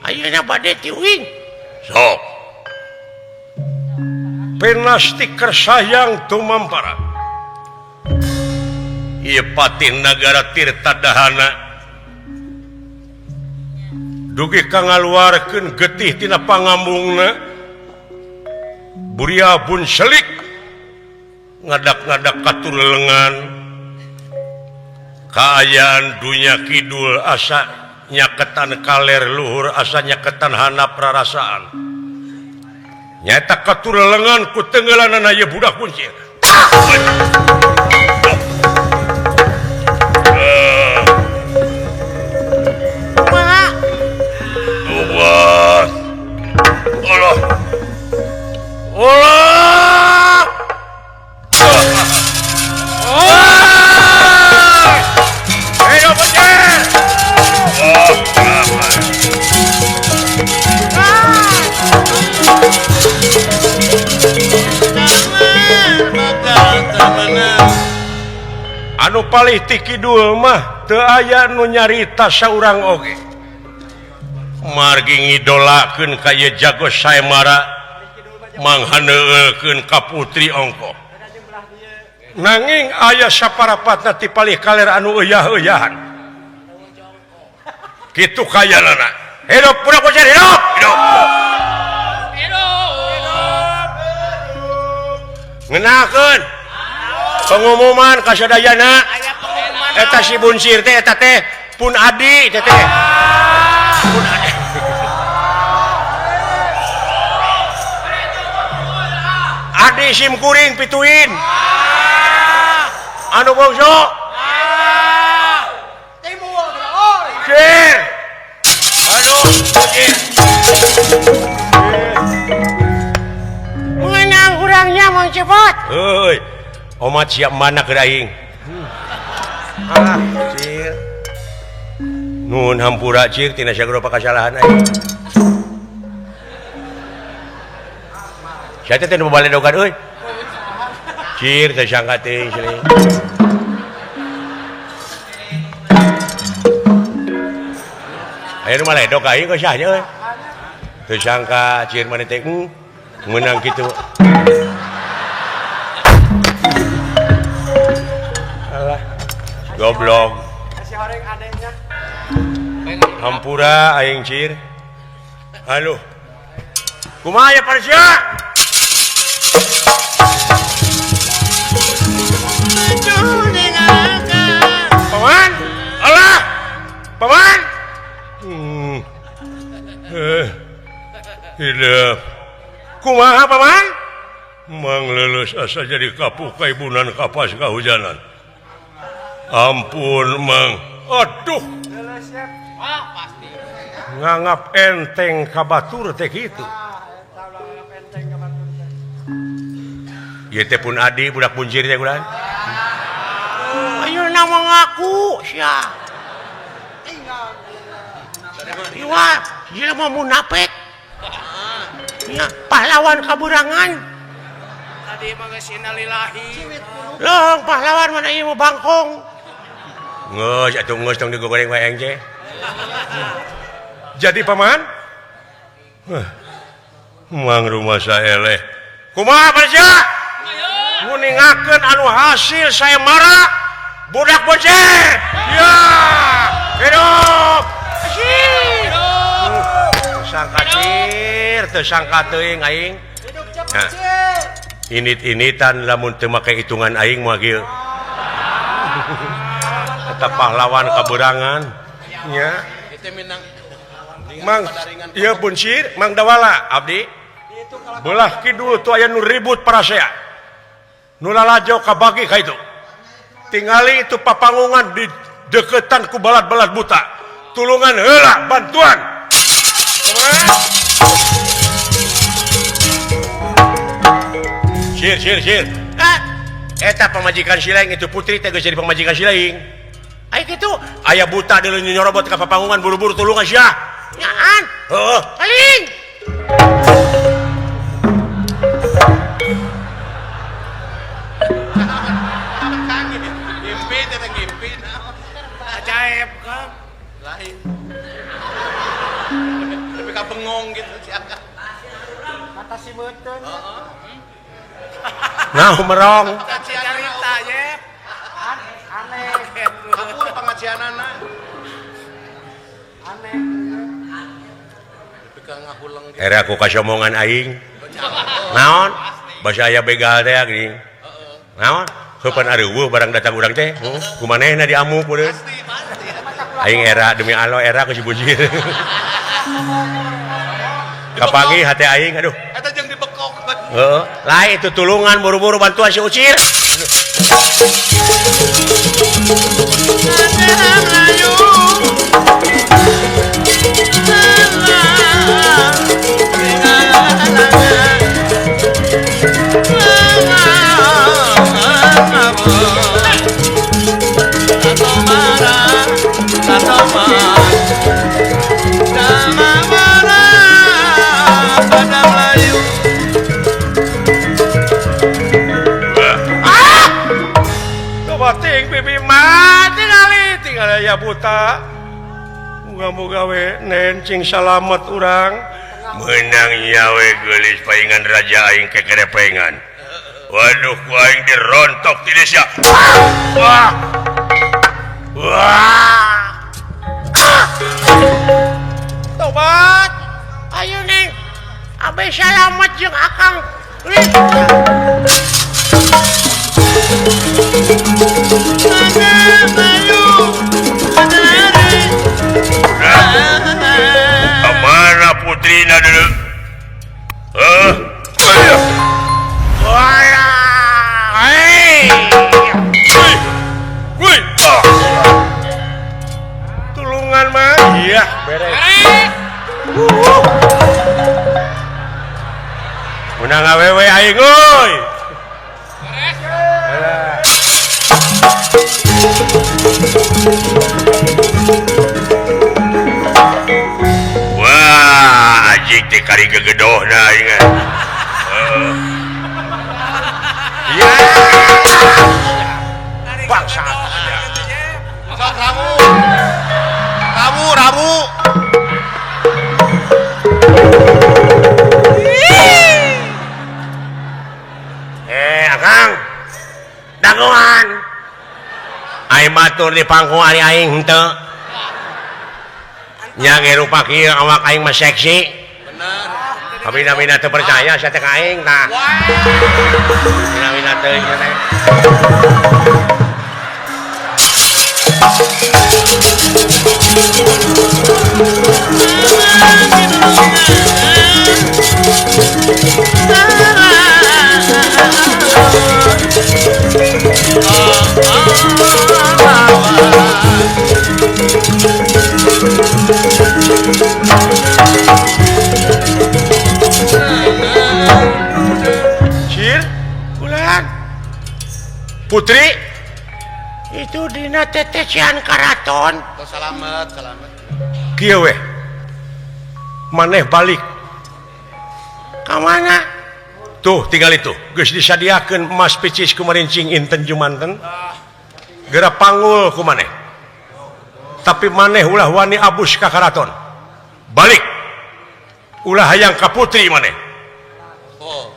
Ayeuna bade ti uing. Sok. Penasti kersayang tumampara. Ieu patih nagara Tirta Dahana. Dugi ka ngaluarkeun getih tina pangambungna. Buria bun selik ngadak-ngadak katur lengan. Kaayaan dunya kidul asa nyaketan kaler luhur asa nyaketan hanap rarasaan. Nyata katur lengan ku tenggelanana ieu budak kuncir. Allah. Allah. Allah. Ayo pencet. Anu palih ti kidul mah teu aya nu nyarita saurang oge. Margi ngidolakeun ka ieu jago Saemara manghaneukeun ka putri ongkoh. Nanging aya saparapatna ti palih kaler anu euy-euyahan. Kitu kayanana. Hidup budak kucing hidup. Hidup. Hidup. Ngenakeun pengumuman ka sadayana. Eta si Bunsir teh eta teh pun adi teh teh. Pun adi. Adi sim kuring pituin. Anu bongso. Timbul oi. Cir. Aduh, cir. Menang urangnya Mang Cepot. Heuy. Omat siap mana keur aing. Ah, cir. Nuhun hampura cir tina sagala pakasalahan aing. Sia teh nu baledogan euy. Cir teh sangka teh sini. Aya nu maledog aing kok sah nya euy. Teu sangka cir maneh teh meunang kitu. Alah, goblok. Kasih horeng adenya. Hampura aing cir. Halo. Kumaha ya Parsia? Paman, Allah, paman. Hidup. Kumaha paman? Mang leuleus asa jadi kapuh kaibunan kapas kahujanan. Ampun Mang. Aduh. Nganggap enteng ka batur teh kitu. Ieu teh pun adi budak buncir teh kulan. Ayeuna mah ngaku sia. Iwa, jelema munafik. Nya pahlawan kaburangan. Tadi mah geus innalillahi. Loh, pahlawan mana ieu bangkong. Geus atuh geus tong digoreng wae aing teh. Jadi paman? Mang rumah eleh. Kumaha Barja? Nguningakeun anu hasil saya marah budak bocah. Ya. Hidup. Sangka cir, teu sangka teuing aing. Nah, init-initan lamun teu make hitungan aing mah kieu. Eta pahlawan kaberangan nya. Mang ieu buncir Mang Dawala abdi. Belah kidul tuh aya nu ribut parasea. Nu lalajo kabagi ka itu. Tingali itu papangungan di deketan ku balad-balad buta. Tulungan heula bantuan. Sir, sir, sir. Ah, eta pamajikan si laing itu putri teh geus jadi pamajikan si laing. Aya kitu, aya buta deuleu nyorobot ka papangungan buru-buru tulungan sia. Nyaan. Heuh, paling. Ngimpi teh ngimpi naon. Ajaib kan. Lain. Tapi ka bengong gitu sia. Kata si beuteung. Heeh. Nah, merong. Carita ye. Aneh. Kabur pangajianana. Aneh. Tapi ka ngahuleng gitu. Era ku kasomongan aing. Naon? Basa aya begal teh geuning. Naon? Heupan areuweuh barang datang urang teh. Kumanehna diamuk meureun. Aing era demi Allah era ku si Bujir. Kapanggih hate aing aduh. Eta jeung dibekok. Heeh, lain itu tulungan buru-buru bantuan si Ucir. Ting bibi mati kali tinggal aya buta. Muga-muga we nencing salamet urang. Menang nyawe geulis paingan raja aing kekerepengan. Waduh ku aing dirontok ti desa. Wah. Wah. Ah. Tobat. Ayo neng. Abe salamet jeung akang. Kemana putrina dulu? Tulungan mah, iya beres. Menang awewe aing euy. Wah, anjing teh kari gegedohna aing. Ya. Bangsa. Sok ramu. Ramu, ramu. Akang. Dagoan. Aing batur di pangku ari aing henteu. Nya ge rupa kieu awak aing mah seksi. Bener. Kabina-bina teu percaya sia teh ka aing tah. Bina-bina teuing teh. Cir, pulang. Putri, itu dina tetesian karaton. Selamat, selamat. Kieu weh. Maneh balik. Ka mana? Tuh, tinggal itu. Geus disadiakeun emas picis kumarincing inten jumanten. Geura pangul ku maneh. Tapi maneh ulah wani abus ka karaton. Balik. Ulah hayang ka putri maneh. Oh.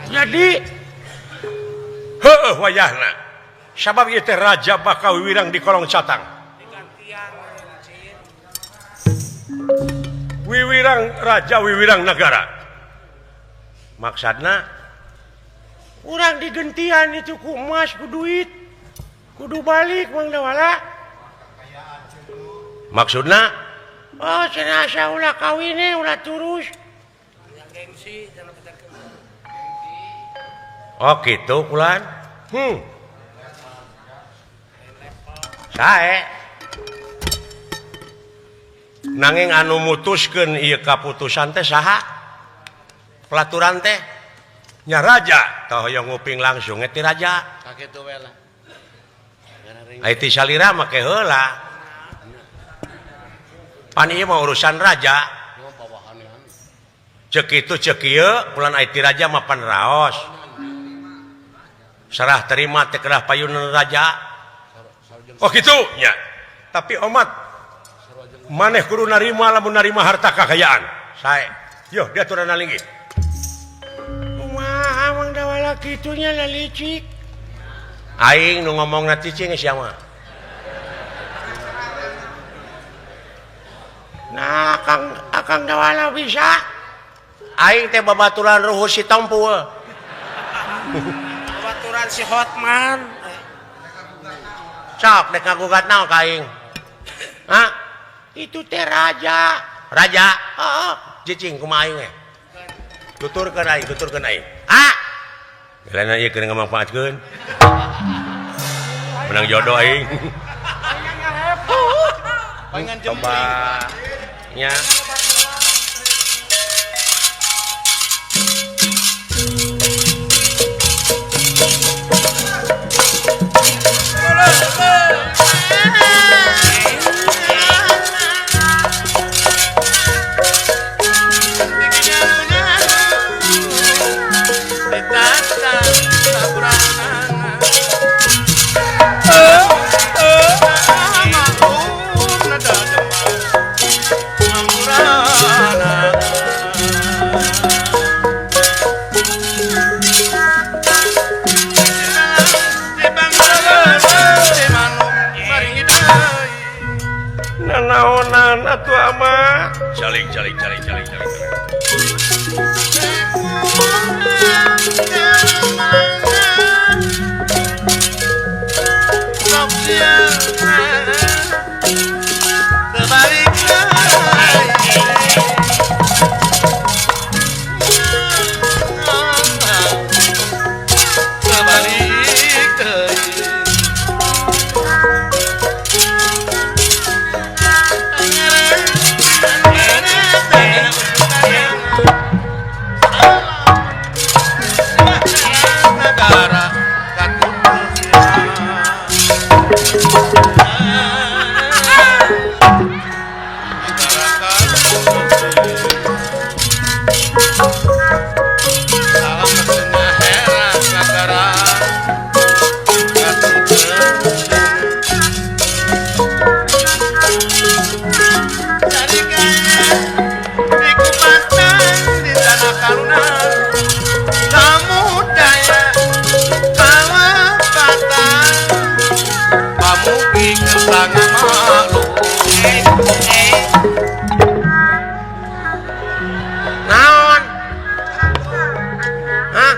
Jadi heueuh wayahna. Sabab ieu teh raja bakal wiwirang di kolong catang. Wiwirang raja wiwirang nagara. Maksudna urang digentian itu ku emas ku duit. Kudu balik Mang Dawala. Maksudna oh cenah asa ulah kawine ulah turus. Oh gitu kulan. Sae. Nanging anu mutuskeun ieu kaputusan teh saha? Pelaturan teh nya raja. Tah hoyong nguping langsung ti raja. Sakitu we lah. Ai ti salira make heula. Pan ieu mah urusan raja. Ceuk kitu ceuk ieu kulan ai ti raja mah pan raos. Serah terima teh kedah payunan raja. Oh gitu nya. Tapi omat maneh kudu narima lamun narima harta kakayaan. Sae. Yo diaturan linggih. Kumaha Mang Dawala kitu nya lalicik. Aing nu ngomongna cicing sia mah. Nah, Akang Dawala bisa. Aing teh babaturan ruhus si Tompu. Babaturan si Hotman. Sok dek ngagugat naon ka aing? Hah? Itu teh raja. Raja? Heeh. Cicing kumaha aing teh? Tuturkeun aing, tuturkeun aing. Ah. Gelana ieu keur ngamanfaatkeun. Menang jodoh aing. Coba nya. Nanaonan atuh ama calik calik calik calik calik. Naon? Hah?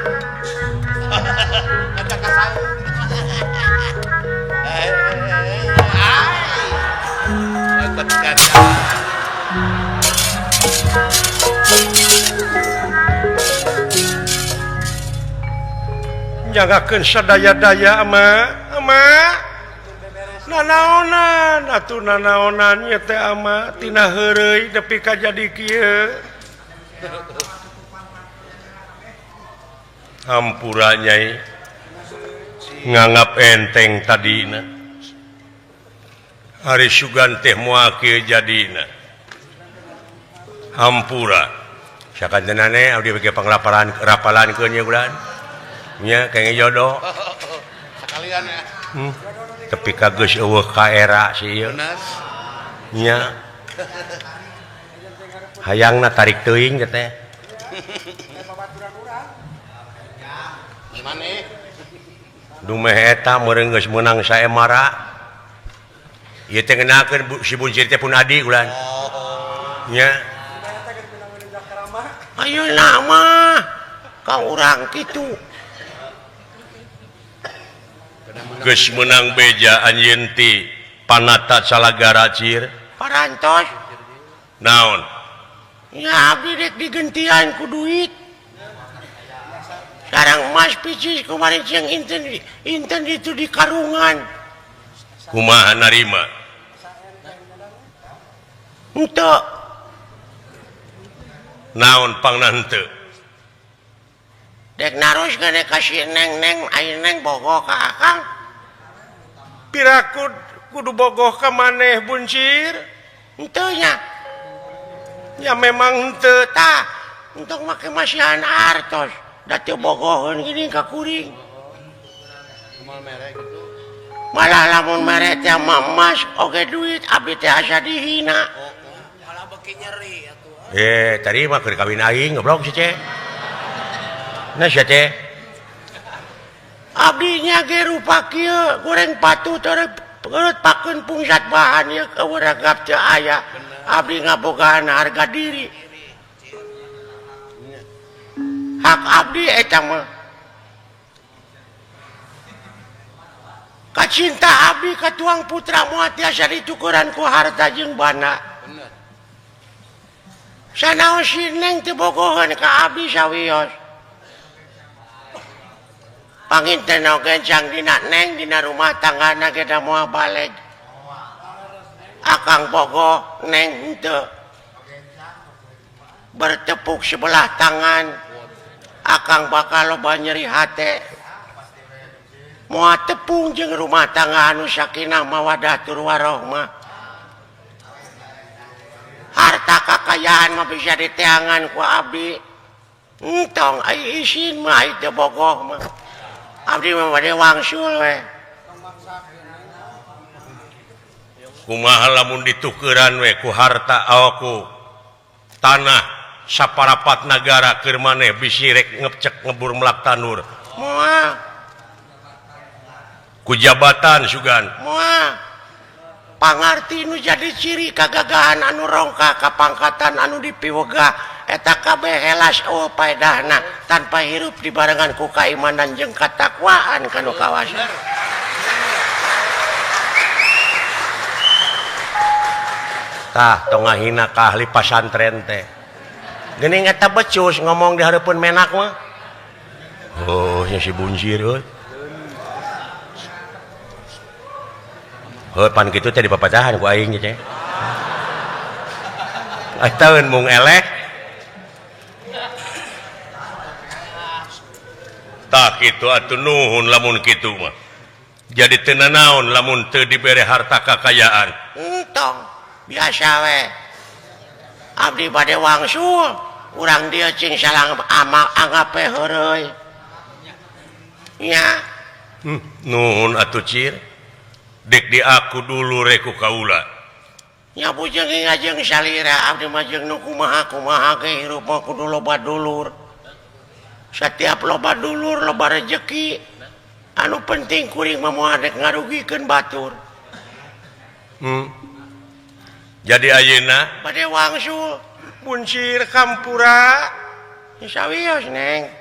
Nyagakeun sadaya-daya ama ama Nanaonan atuh nanaonan nya teh ama tina heureuy nepi ka jadi kieu. Hampura Nyai nganggap enteng tadina. Ari sugan teh moal kieu jadina. Hampura. Sakantenane abdi bege panglaparan rapalankeun nya bulan. Nya kenging jodoh. Sekalian ya. Tapi ka geus eueuh ka era si ieu. Nya. Hayangna tarik teuing teh. Dumeh eta meureun geus meunang saemara. Ieu teh ngenakeun si Buncir teh pun adi ulan. Nya. Ayeuna mah ka urang kitu. Geus meunang beja anjeun ti Panata Salagara cir. Parantos. Naon? Nya abdi rek digentian ku duit. Sarang emas picis kemarin siang inten itu di karungan. Kumaha narima? Henteu. Naon pangna henteu? Dek naroskeun ka si Neng-neng, aya Neng bogoh ka Akang. Piraku kudu bogoh ka maneh Buncir? Henteu nya. Ya memang henteu tah. Untuk make masihan artos. Da teu bogoheun gini ka kuring. Malah lamun mere teh emas oge duit abdi teh asa dihina. Malah beuki nyeri atuh. Tadi mah keur kawin aing goblok si ce. Nah sia teh. Abdi nya ge rupa kieu goreng patut teu pakeun pungsat bahan ieu eueuh ragap teu aya. Abdi ngabogaan harga diri. Hak abdi eta mah. Kacinta abdi ka tuang putra moal tiasa ditukuran ku harta jeung bana. Sanaos si Neng teu bogoheun ka abdi sawios. Panginten oge jang dina Neng dina rumah tanggana ge da moal baleg. Akang bogoh Neng henteu. Bertepuk sebelah tangan. Akang bakal loba nyeri hate. Moal tepung jeung rumah tangga anu sakinah mawadah tur warohmah. Harta kakayaan mah bisa diteangan ku abdi. Entong ai isin mah teu bogoh mah. Abdi mah bade wangsul we. Kumaha lamun ditukeran we ku harta ku tanah saparapat nagara keur maneh bisi rek ngepcek ngebur melak tanur. Moal. Ku jabatan sugan. Moal. Pangarti nu jadi ciri kagagahan anu rongka kapangkatan anu dipiwegah eta kabeh helas eueuh paedahna tanpa hirup dibarengan ku kaimanan jeung katakwaan kanu kawasa. Tah tong ngahina ka ahli pasantren teh. Geuning eta becus ngomong di hareupeun menak mah. Oh, nya si Buncir euy. Heuh pan kitu teh dipapatahan ku aing teh. Ataun mung eleh. Tah kitu atuh nuhun lamun kitu mah. Jadi teu nanaon lamun teu dibere harta kakayaan. Entong biasa we. Abdi bade wangsul, urang dieu cing salang amal anggap we heureuy. Nya. Nuhun atuh cir. Dek di aku dulu reku kaula. Nya bujeng ngajeng salira abdi mah jeung nu kumaha kumaha ge hirup mah kudu loba dulur. Setiap loba dulur loba rejeki. Anu penting kuring mah moal rek ngarugikeun batur. Jadi ayeuna bade wangsul Buncir kampura. Sawios Neng.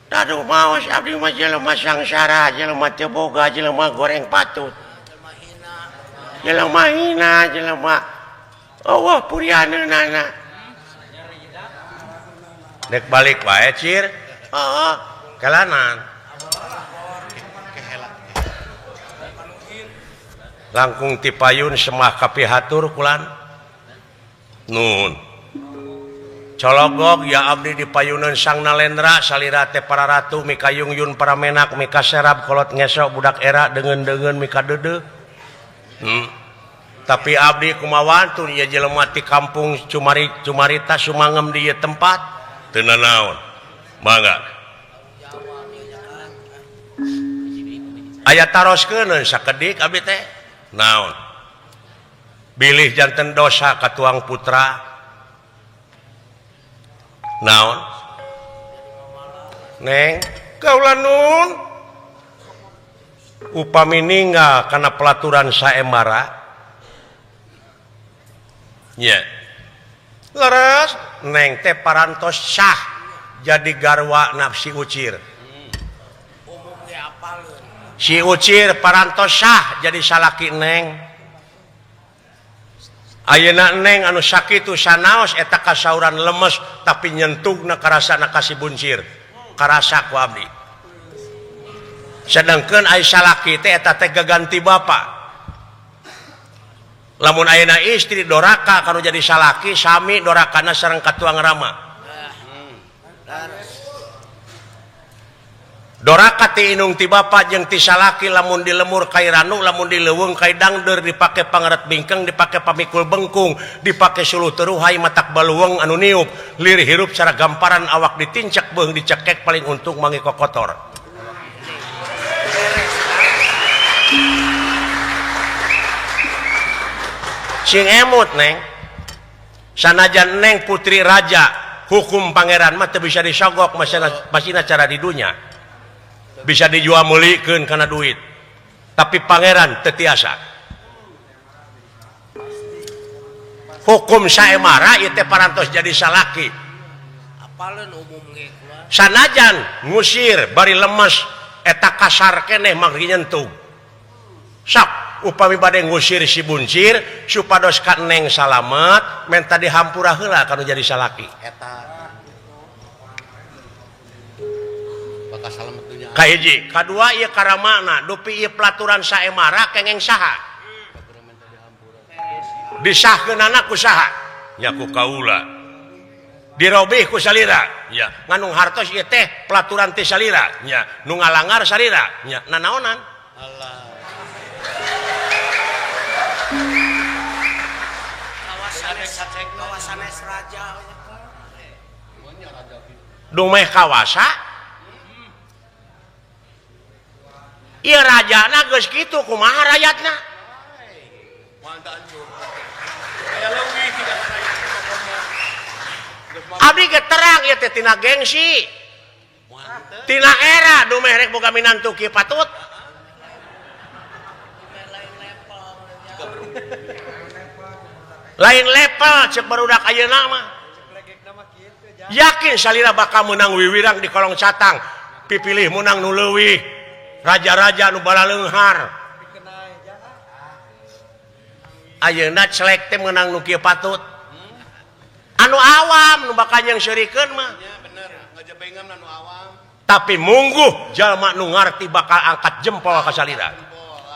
Aduh maos abdi mah jelema sangsara, jelema teu boga, jelema goreng patut. Jelema hina, jelema eueuh purianeunana. Dek balik wae cir. Heeh, kalanan. Langkung ti payun semah kapihatur kulan. Nun. Cologog ya abdi di payunan Sang Nalendra salira teh para ratu mikayung yun para menak mika serab kolot ngesok budak era deungeun-deungeun mika deudeuh. Tapi abdi kumawantun ieu jelema ti kampung Cumari Cumarita sumangem di ieu tempat teu nanaon. Mangga. Aya taroskeun sakedik abdi teh. Naon? Bilih janten dosa ka tuang putra. Naon? Neng, kaula nun. Upami ninggal kana pelaturan saembara. Nya. Leres, neng teh parantos sah jadi garwa nafsi ucir. Si ucir parantos sah jadi salaki neng. Ayeuna neng anu sakitu sanaos eta kasauran lemes tapi nyentugna karasana ka si buncir. Karasa ku abdi. Sedangkeun ai salaki teh eta teh gaganti bapa. Lamun ayeuna istri doraka kanu jadi salaki sami dorakana sareng ka tuang rama. Doraka ti inung ti bapa jeung ti salaki lamun dilemur kai ranu lamun dileuweung kai dangdeur dipake pangeret bingkeng dipake pamikul bengkung dipake suluh teruhai matak baluweung anu niup lir hirup cara gamparan awak ditincak beuh dicekek paling untung mangi kokotor. Sing emut neng sanajan neng putri raja hukum pangeran mah teu bisa disogok masina cara di dunya bisa dijual meulikeun kana duit tapi pangeran teu tiasa hukum saemara ieu teh parantos jadi salaki apaleun umum ge sanajan ngusir bari lemes eta kasar keneh mah nyentuh sok upami bade ngusir si buncir supados ka neng salamet menta dihampura heula kanu jadi salaki eta bakal salamet dunya. Kahiji kadua ieu karamana dupi ieu pelaturan saemara kengeng saha disahkeunana ku saha nya ku kaula dirobih ku salira nya nganung hartos ieu teh pelaturan teh salira nya nu ngalangar salira nya nanaonan. Allah dumeh kawasa ieu rajana geus kitu kumaha rayatna abdi ge terang ieu teh tina gengsi tina era dumeh rek boga minantu kieu patut lain level cek barudak ayeuna mah yakin salira bakal menang wiwirang di kolong catang pipilih menang nu leuwih raja-raja nu balaleunghar ayeuna celek teh menang nu kieu patut anu awam nu bakal jeung seurikeun mah tapi mungguh jalma nu ngarti bakal angkat jempol ka salira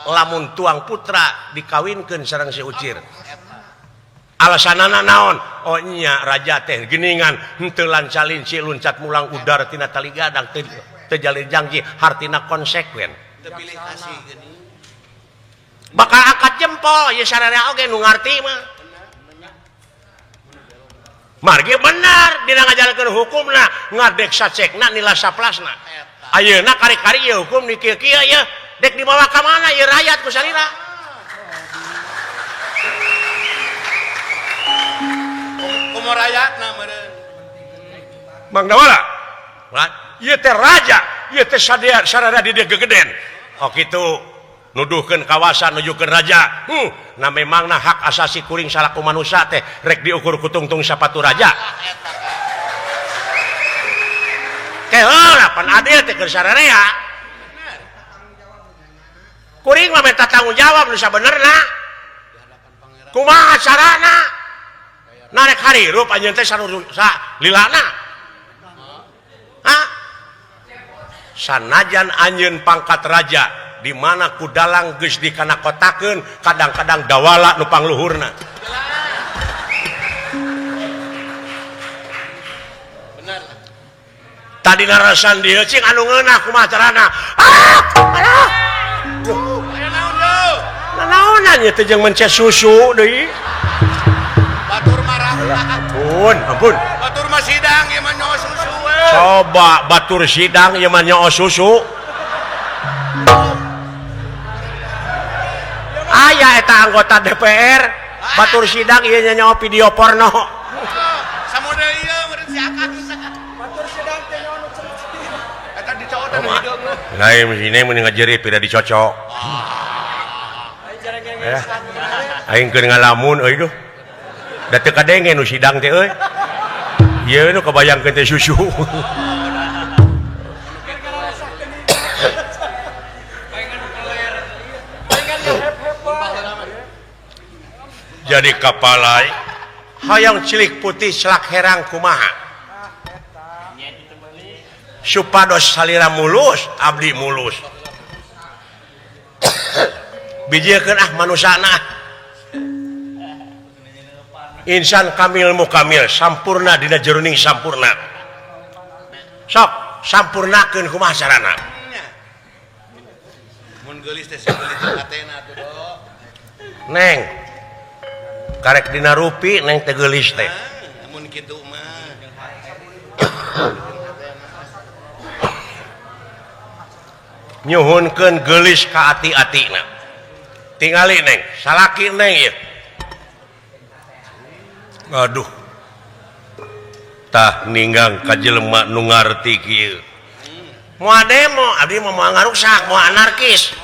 lamun tuang putra dikawinkeun sareng si ucir alasanana naon oh nya raja teh geningan henteu lancalinci luncat mulang udar tina tali gadang teu jalin janji hartina konsekuen teu pilih kasih geuning bakal angkat jempol ieu sararea oge nu ngarti mah margi bener dina ngajalankeun hukumna ngadek sacekna nila saplasna ayeuna kari-kari ieu hukum di kieu-kieu ieu dek dibawa ka mana ieu rakyat ku salira rakyatna meureun Mang Dawala ieu teh raja ieu teh sararea di dieu gegeden oh kitu nuduhkeun kawasan nujukeun raja nah memangna hak asasi kuring salaku manusia teh rek diukur ku tungtung sapatu raja teh heula pan adil teh keur sararea kuring mah minta tanggung jawab nu sabenerna kumaha carana narek harirup anjeun teh sa lilana ha sanajan anjeun pangkat raja di mana ku dalang geus dikana kotakeun kadang-kadang dawala nu pangluhurna. Bener. Tadi ngarasan dieu cing anu ngeunah kumaha carana? Ah! Alah. Aya naon deui? Nanaonan ieu teh jeung mencet susu deui. Batur marah. Ampun, ampun. Batur mah sidang ieu mah nyawa susu we. Coba batur sidang ieu mah nyawa susu. Aya eta anggota DPR batur sidang ieu nyawa video porno. Samodel ieu meureun si Akang. Batur sidang teh nyawa nu ceucing. Eta dicocotan hideung. Lain sini mun ngajerit pira dicocok. Aing keur ngalamun euy duh. Da teu kadenge nu sidang teh euy. Ieu nu kabayangkeun teh susu. Jadi kapalai hayang cilik putih celak herang kumaha supados salira mulus abdi mulus bijiekeun ah manusana insan kamil mukamil sampurna dina jeroning sampurna sok sampurnakeun kumaha carana mun geulis teh saeulit hatena atuh do neng karek dina rupi neng teh geulis teh mun kitu mah nyuhunkeun geulis ka ati-atina tingali neng salaki neng ieu aduh tah ninggang ka jelema nu ngarti kieu moal demo abdi mah moal ngaruksak moal anarkis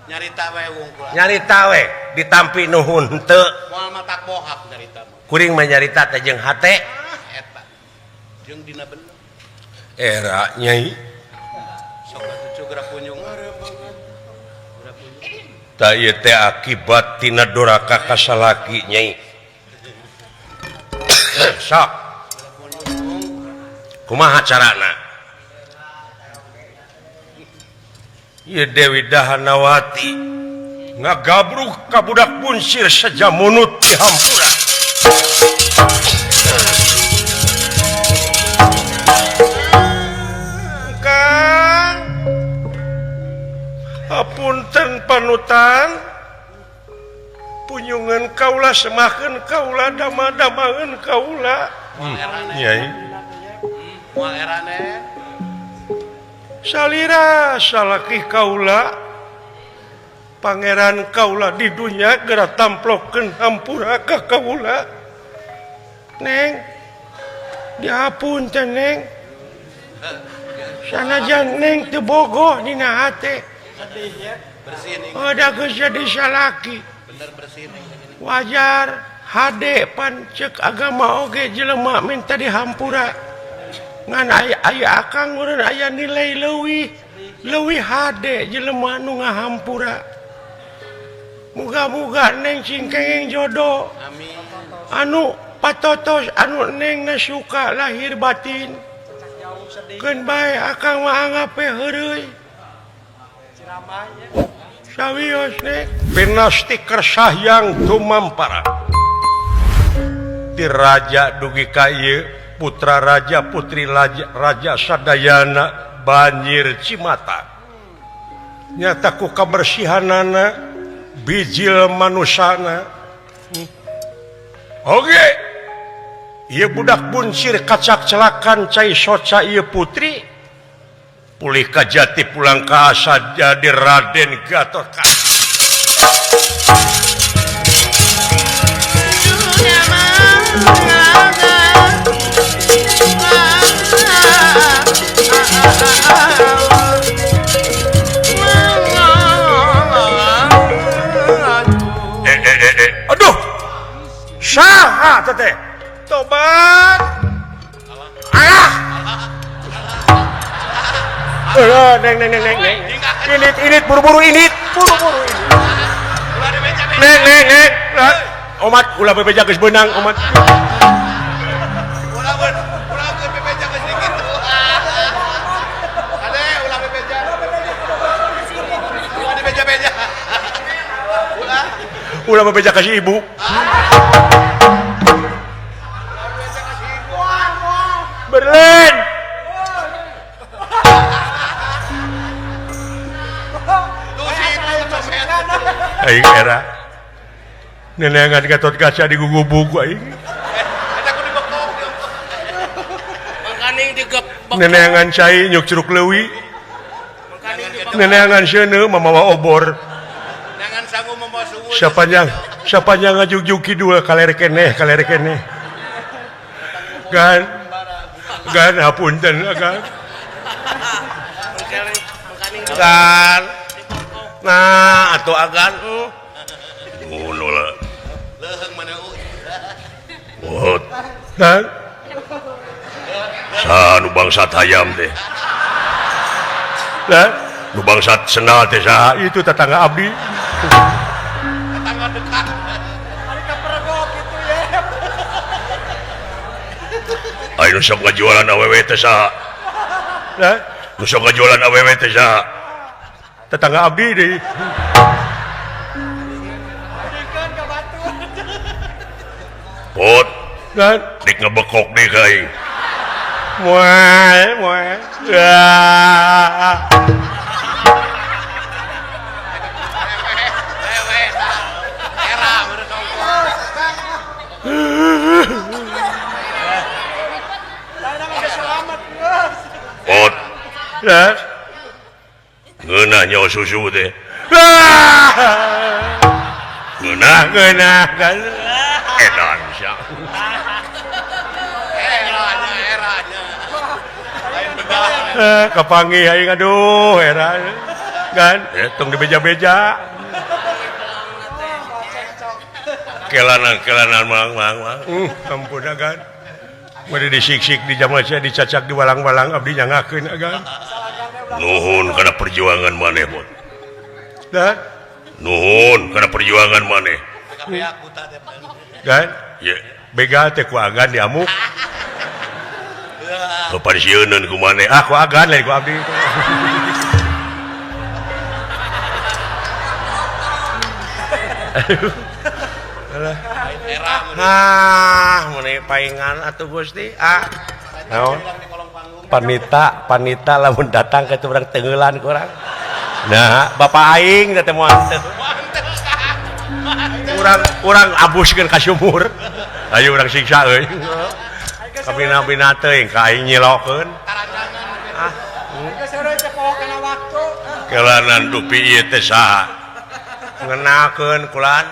nyarita we wungkul nyarita we ditampi nuhun henteu moal matak bohak nyarita mah kuring mah nyarita teh jeung hate eta jeung dina bener era nyai sok atuh geura kunjung tah ieu teh akibat tina doraka ka salaki nyai sok kumaha carana ieu Dewi Dahanawati ngagabruk ka budak bunsir sajamunut di hampura. Kang apunten panutan punyungan kaula semakeun kaula dama-damangeun kaula. Nyai moal erane salira salaki kaula pangeran kaula di dunya geura tamplokeun hampura ka kaula neng dihapunten neng sanajan neng teu bogoh dina hate oh da geus jadi salaki bener bersih neng wajar hade pan ceuk agama oge jelema minta dihampura ngan aya akang meureun aya nilai leuwih leuwih hade jelema nu ngahampura muga-muga neng sing kenging jodoh amin anu patotos anu neng na suka lahir batin keun bae akang mah anggape heureuy sawios neng pinasti kersahyang tumampara ti raja dugi ka ieu putra raja putri raja, raja sadayana banjir cimata nyata ku kabersihanana bijil manusana oge ieu budak buncir kacak celakan cai soca ieu putri pulih ka jati pulang ka asa jadi Raden Gatotkaca. Aduh, saha teteh tobat alah alah neng neng neng neng init init buru-buru init buru-buru init neng neng neng omat ulah bebeja geus beunang omat ulah ulah geus bebeja geus kitu ade ulah bebeja. Ulah bebeja ka si ibu. Berlin. Aing era. Neneangan Gatot Kaca di gugubug aing. Neneangan cai nyuk curug leuwi. Neneangan seuneu mamawa obor. Sapanjang sapanjang ngajugjug kidul kaler keneh kaler keneh. Gan gan hapunten gan. Gan. Nah atuh agan. Ngono lah. Leuheung mana u. Oh. Dan sa nu bangsat hayam teh. Lah, nu bangsat sendal teh saha? Itu tetangga abdi. Tetangga dekat. Ari kapergok kitu ye. Ai nu sok ngajualan awewe teh saha? Lah, nu sok ngajualan awewe teh saha? Tetangga abdi deui. Pot, dan dik ngebekok deh ka aing. Moal, moal. Pot, dan ngeunah nyawa susu teh. Ngeunah, ngeunah kan. Edan sia. Kapanggih aing aduh era kan tong dibeja-beja. Kelanan-kelanan mang-mang. Ampun agan. Bade disiksik di jamal sia dicacak di walang-walang abdi nyangakeun agan. Nuhun kana perjuangan maneh, Bot. Dan nuhun kana perjuangan maneh. Kan? Ye, begal teh ku agan diamuk. Kepansieuneun ku maneh. Ah, ku agan lain ku abdi. Alah. Ah, mun paingan atuh Gusti. Ah. Naon? Panita, panita lamun datang ka urang teungeulan ku urang. Nah, bapak aing teh moal teu. Urang urang abuskeun ka sumur. Ayo urang siksa euy. Kabina-bina teuing ka aing nyilokeun. Ah, kelanan dupi ieu teh saha? Ngenakeun kulan.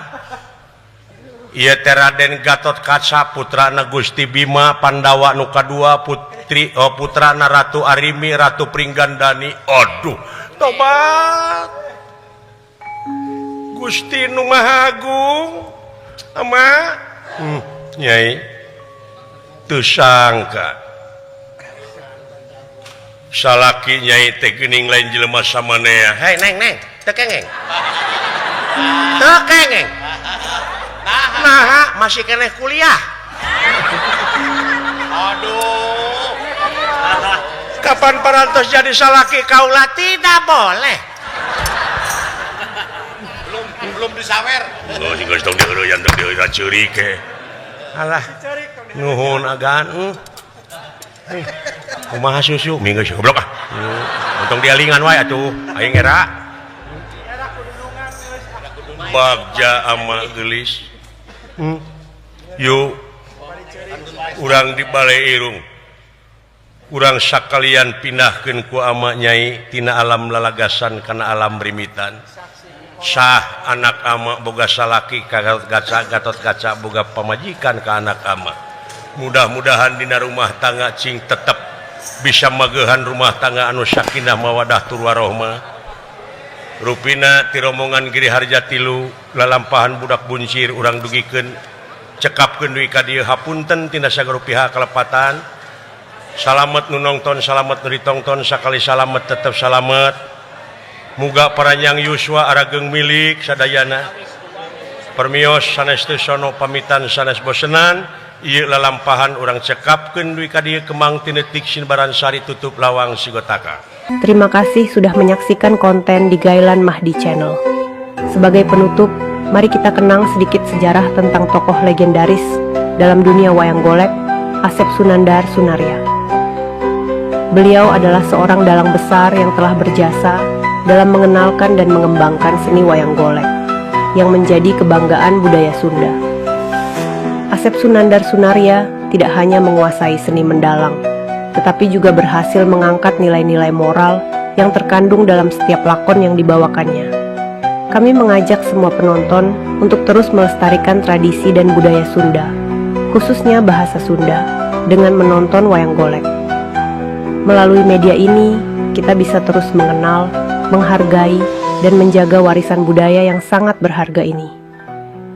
Ieu teh Raden Gatot Kaca putrana Gusti Bima Pandawa nu kadua putri oh putrana Ratu Arimi Ratu Pringgandani. Aduh, tobat. Gusti nu Maha Agung. Ama Nyai teu sangka salaki nyai teh geuning lain jelema samanea. Hei neng neng, teu kengeng. Teu kengeng. Nah, masih keneh kuliah. Aduh. Kapan parantos jadi salaki kaula tidak boleh. Belum disawer. Oh, geus tong diheureuyan tong diheureuyan ceurik ke. Alah. Nuhun agan. Kumaha susu minggu goblok ah. Untung dialingan wae atuh. Aing era. Bagja ama geulis. Yuk urang di Balai Irung. Urang sakalian pindahkeun ku ama nyai tina alam lalagasan kana alam rimitan. Sah anak ama boga salaki ka Gatot Gatot Kaca boga pamajikan ka anak ama. Mudah-mudahan dina rumah tangga cing tetep bisa magehan rumah tangga anu sakinah mawadah tur warohmah. Rupina ti rombongan Giri Harja tilu lalampahan budak buncir urang dugikeun cekapkeun dugi ka dieu hapunten tina sagala pihak kalepatan. Salamet nu nongton salamet nu ditongton sakali salamet tetep salamet. Muga paranjang yuswa arageung milik sadayana. Permios sanes teu sono pamitan sanes bosenan. Ieu lalampahan urang cekapkeun dugi ka dieu kemang tinetik sinbaran sari tutup lawang sigotaka. Terima kasih sudah menyaksikan konten di Gailan Mahdi Channel. Sebagai penutup, Mari kita kenang sedikit sejarah tentang tokoh legendaris dalam dunia wayang golek, Asep Sunandar Sunarya. Beliau adalah seorang dalang besar yang telah berjasa dalam mengenalkan dan mengembangkan seni wayang golek, yang menjadi kebanggaan budaya Sunda. Asep Sunandar Sunarya tidak hanya menguasai seni mendalang, tetapi juga berhasil mengangkat nilai-nilai moral yang terkandung dalam setiap lakon yang dibawakannya. Kami mengajak semua penonton untuk terus melestarikan tradisi dan budaya Sunda, khususnya bahasa Sunda, dengan menonton wayang golek. Melalui media ini, kita bisa terus mengenal, menghargai, dan menjaga warisan budaya yang sangat berharga ini.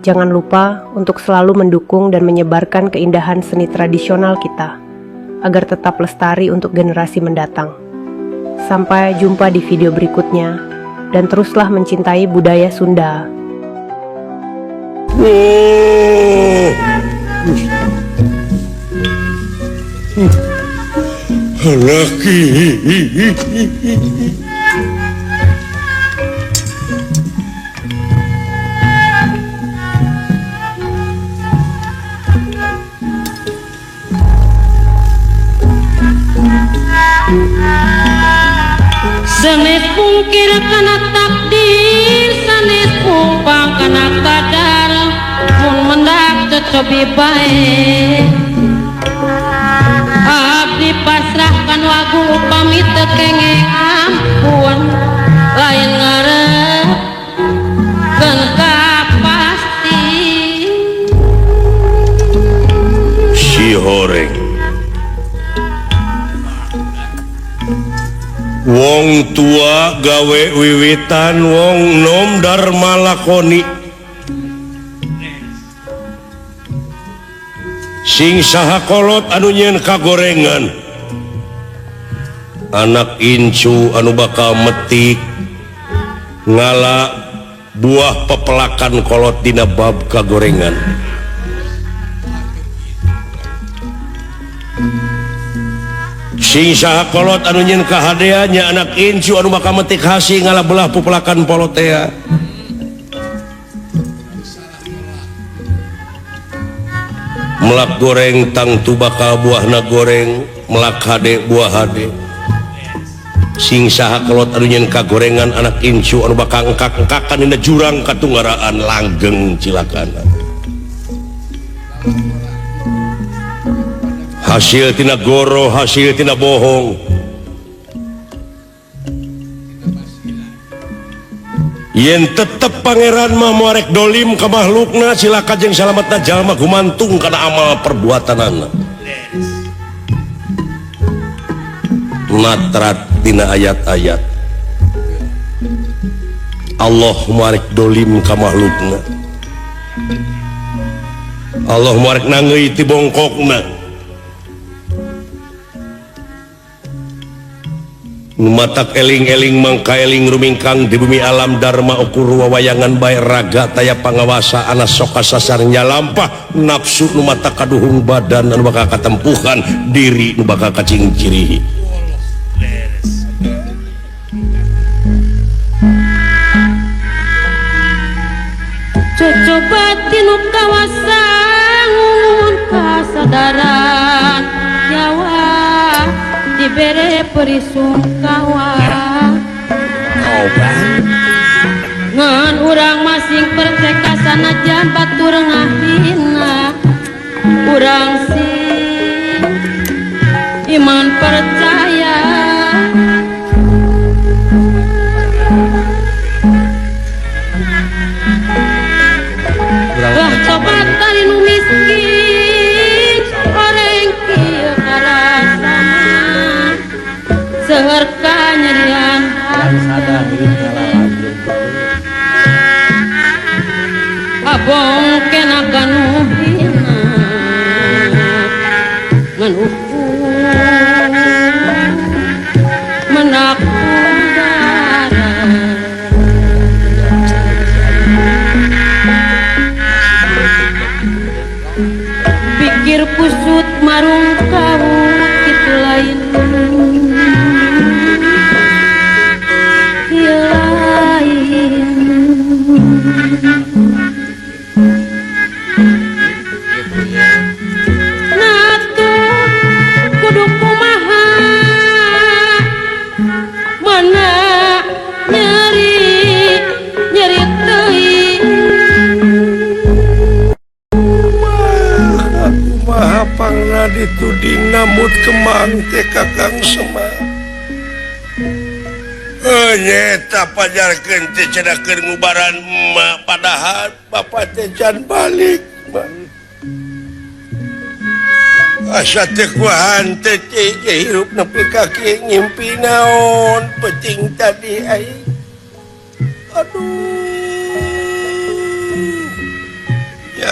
Jangan lupa untuk selalu mendukung dan menyebarkan keindahan seni tradisional kita, agar tetap lestari untuk generasi mendatang. Sampai jumpa di video berikutnya, dan teruslah mencintai budaya Sunda. Oh. Laki. Sanes pungkir kana takdir, sanes pumpang kana kadar, mun mendak cocobi bae. Abdi pasrahkan wagu upami teu kenging ampun, lain ngarepkeun kapasti. Si horeng wong tua gawe wiwitan, wong nom dharma lakoni, sing saha kolot anu nyeun kagorengan, anak incu anu bakal metik ngala buah pepelakan kolot dina bab kagorengan. Sing saha kolot anu nyeun kahadeannya, anak incu anu bakal metik hasi ngala belah pepelakan polotea. Melak goreng tangtu bakal buahna goreng, melak hade buah hade. Sing saha kolot anu nyeun kagorengan, anak incu anu bakal engkak-engkakan dina jurang katunggaraan langgeng cilakana. Hasil tina goro, hasil tina bohong. Yen tetep pangeran mah moarek dolim ka makhlukna, cilaka jeung salametna jalma gumantung kana amal perbuatanana. Natrat dina ayat-ayat Allah moarek dolim ka makhlukna, Allah moarek nangeui ti bongkokna. Matak eling-eling mangka eling rumingkang di bumi alam dharma ukur wawayangan bae raga taya pangawasa ana soka sasarnya lampah nafsu nu mata kaduhung badan anu bakal katempuhan diri nu bakal kacingcirihi. Cocoba tinu kawasa ngungun kasadaran Jawa dibere perisungkawa ngan urang masing perceka sanajan batur ngahina, urang sing iman percaya. Bah tobat kali nu miskin oreng kieu karasana seueur kanyerian hati abong kena kanu hina ngan ukur menak udara. Pikir kusut marung kawut itu lain lain. Natu kudu kumaha mana nyeri nyeri teuing. Kumaha pangna dituding namut kemang teh Kakang Semar. Nyeta pajarkeun teh cenah keur ngubaran emak padahal bapak teh can balik. Asa teh kuahan teh hirup nepi ka kieu ngimpi naon peuting tadi aing. Aduh. Ya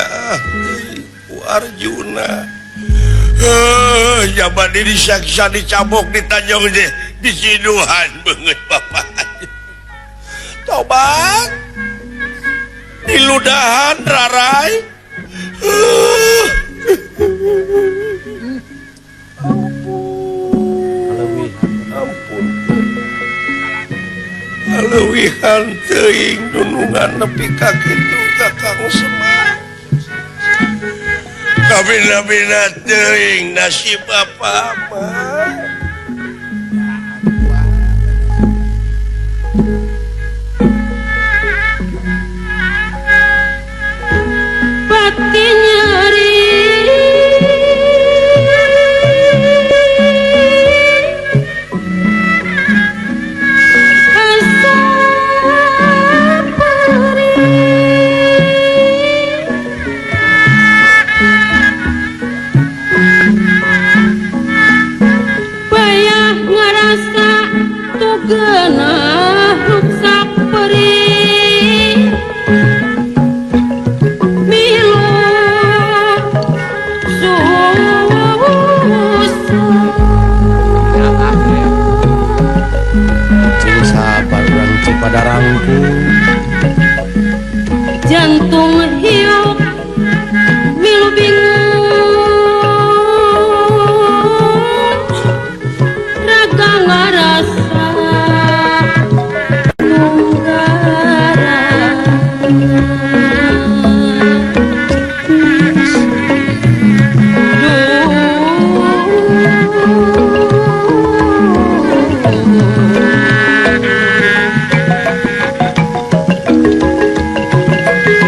ku Arjuna. Jaman diri saksa dicabok ditanjong deh disiduhan beungeut bapak. Tobat diludahan rarai. Ampun, ampun. Leuwihan teuing dunungan nepi ka kitu Kakang Semar. Kabina-bina teuing nasib apa-apa. Pati nyeri asa perih bayah ngarasa tugeunah ruksak perih milu Cing sabar urang Cipadarangkung. Jantung hiup milu bingung raga ngarasa nunggaran.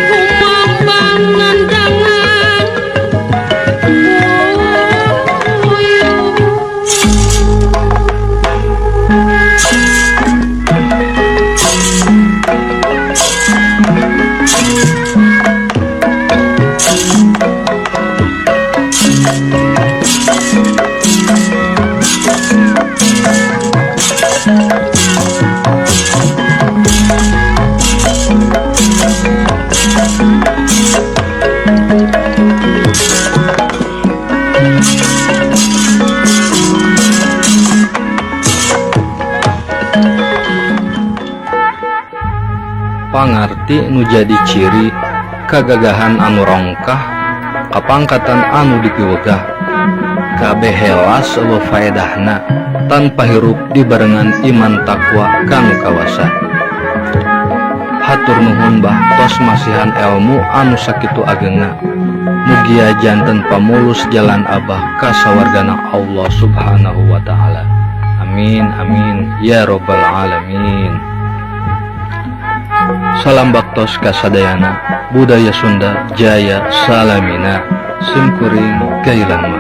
Kumambang nandangan uyuh. Pangarti nu jadi ciri kagagahan anu rongkah kapangkatan anu dipiwegah kabeh helas eueuh faedahna tanpa hirup dibarengan iman takwa kanu kawasa. Hatur nuhun bah tos masihan elmu anu sakitu agengna. Mugia janten pamulus jalan abah ka sawargana Allah Subhanahu wa taala. Amin amin ya robbal alamin. Salam baktos kasadayana, budaya Sunda jaya salamina, simkuring kailanman.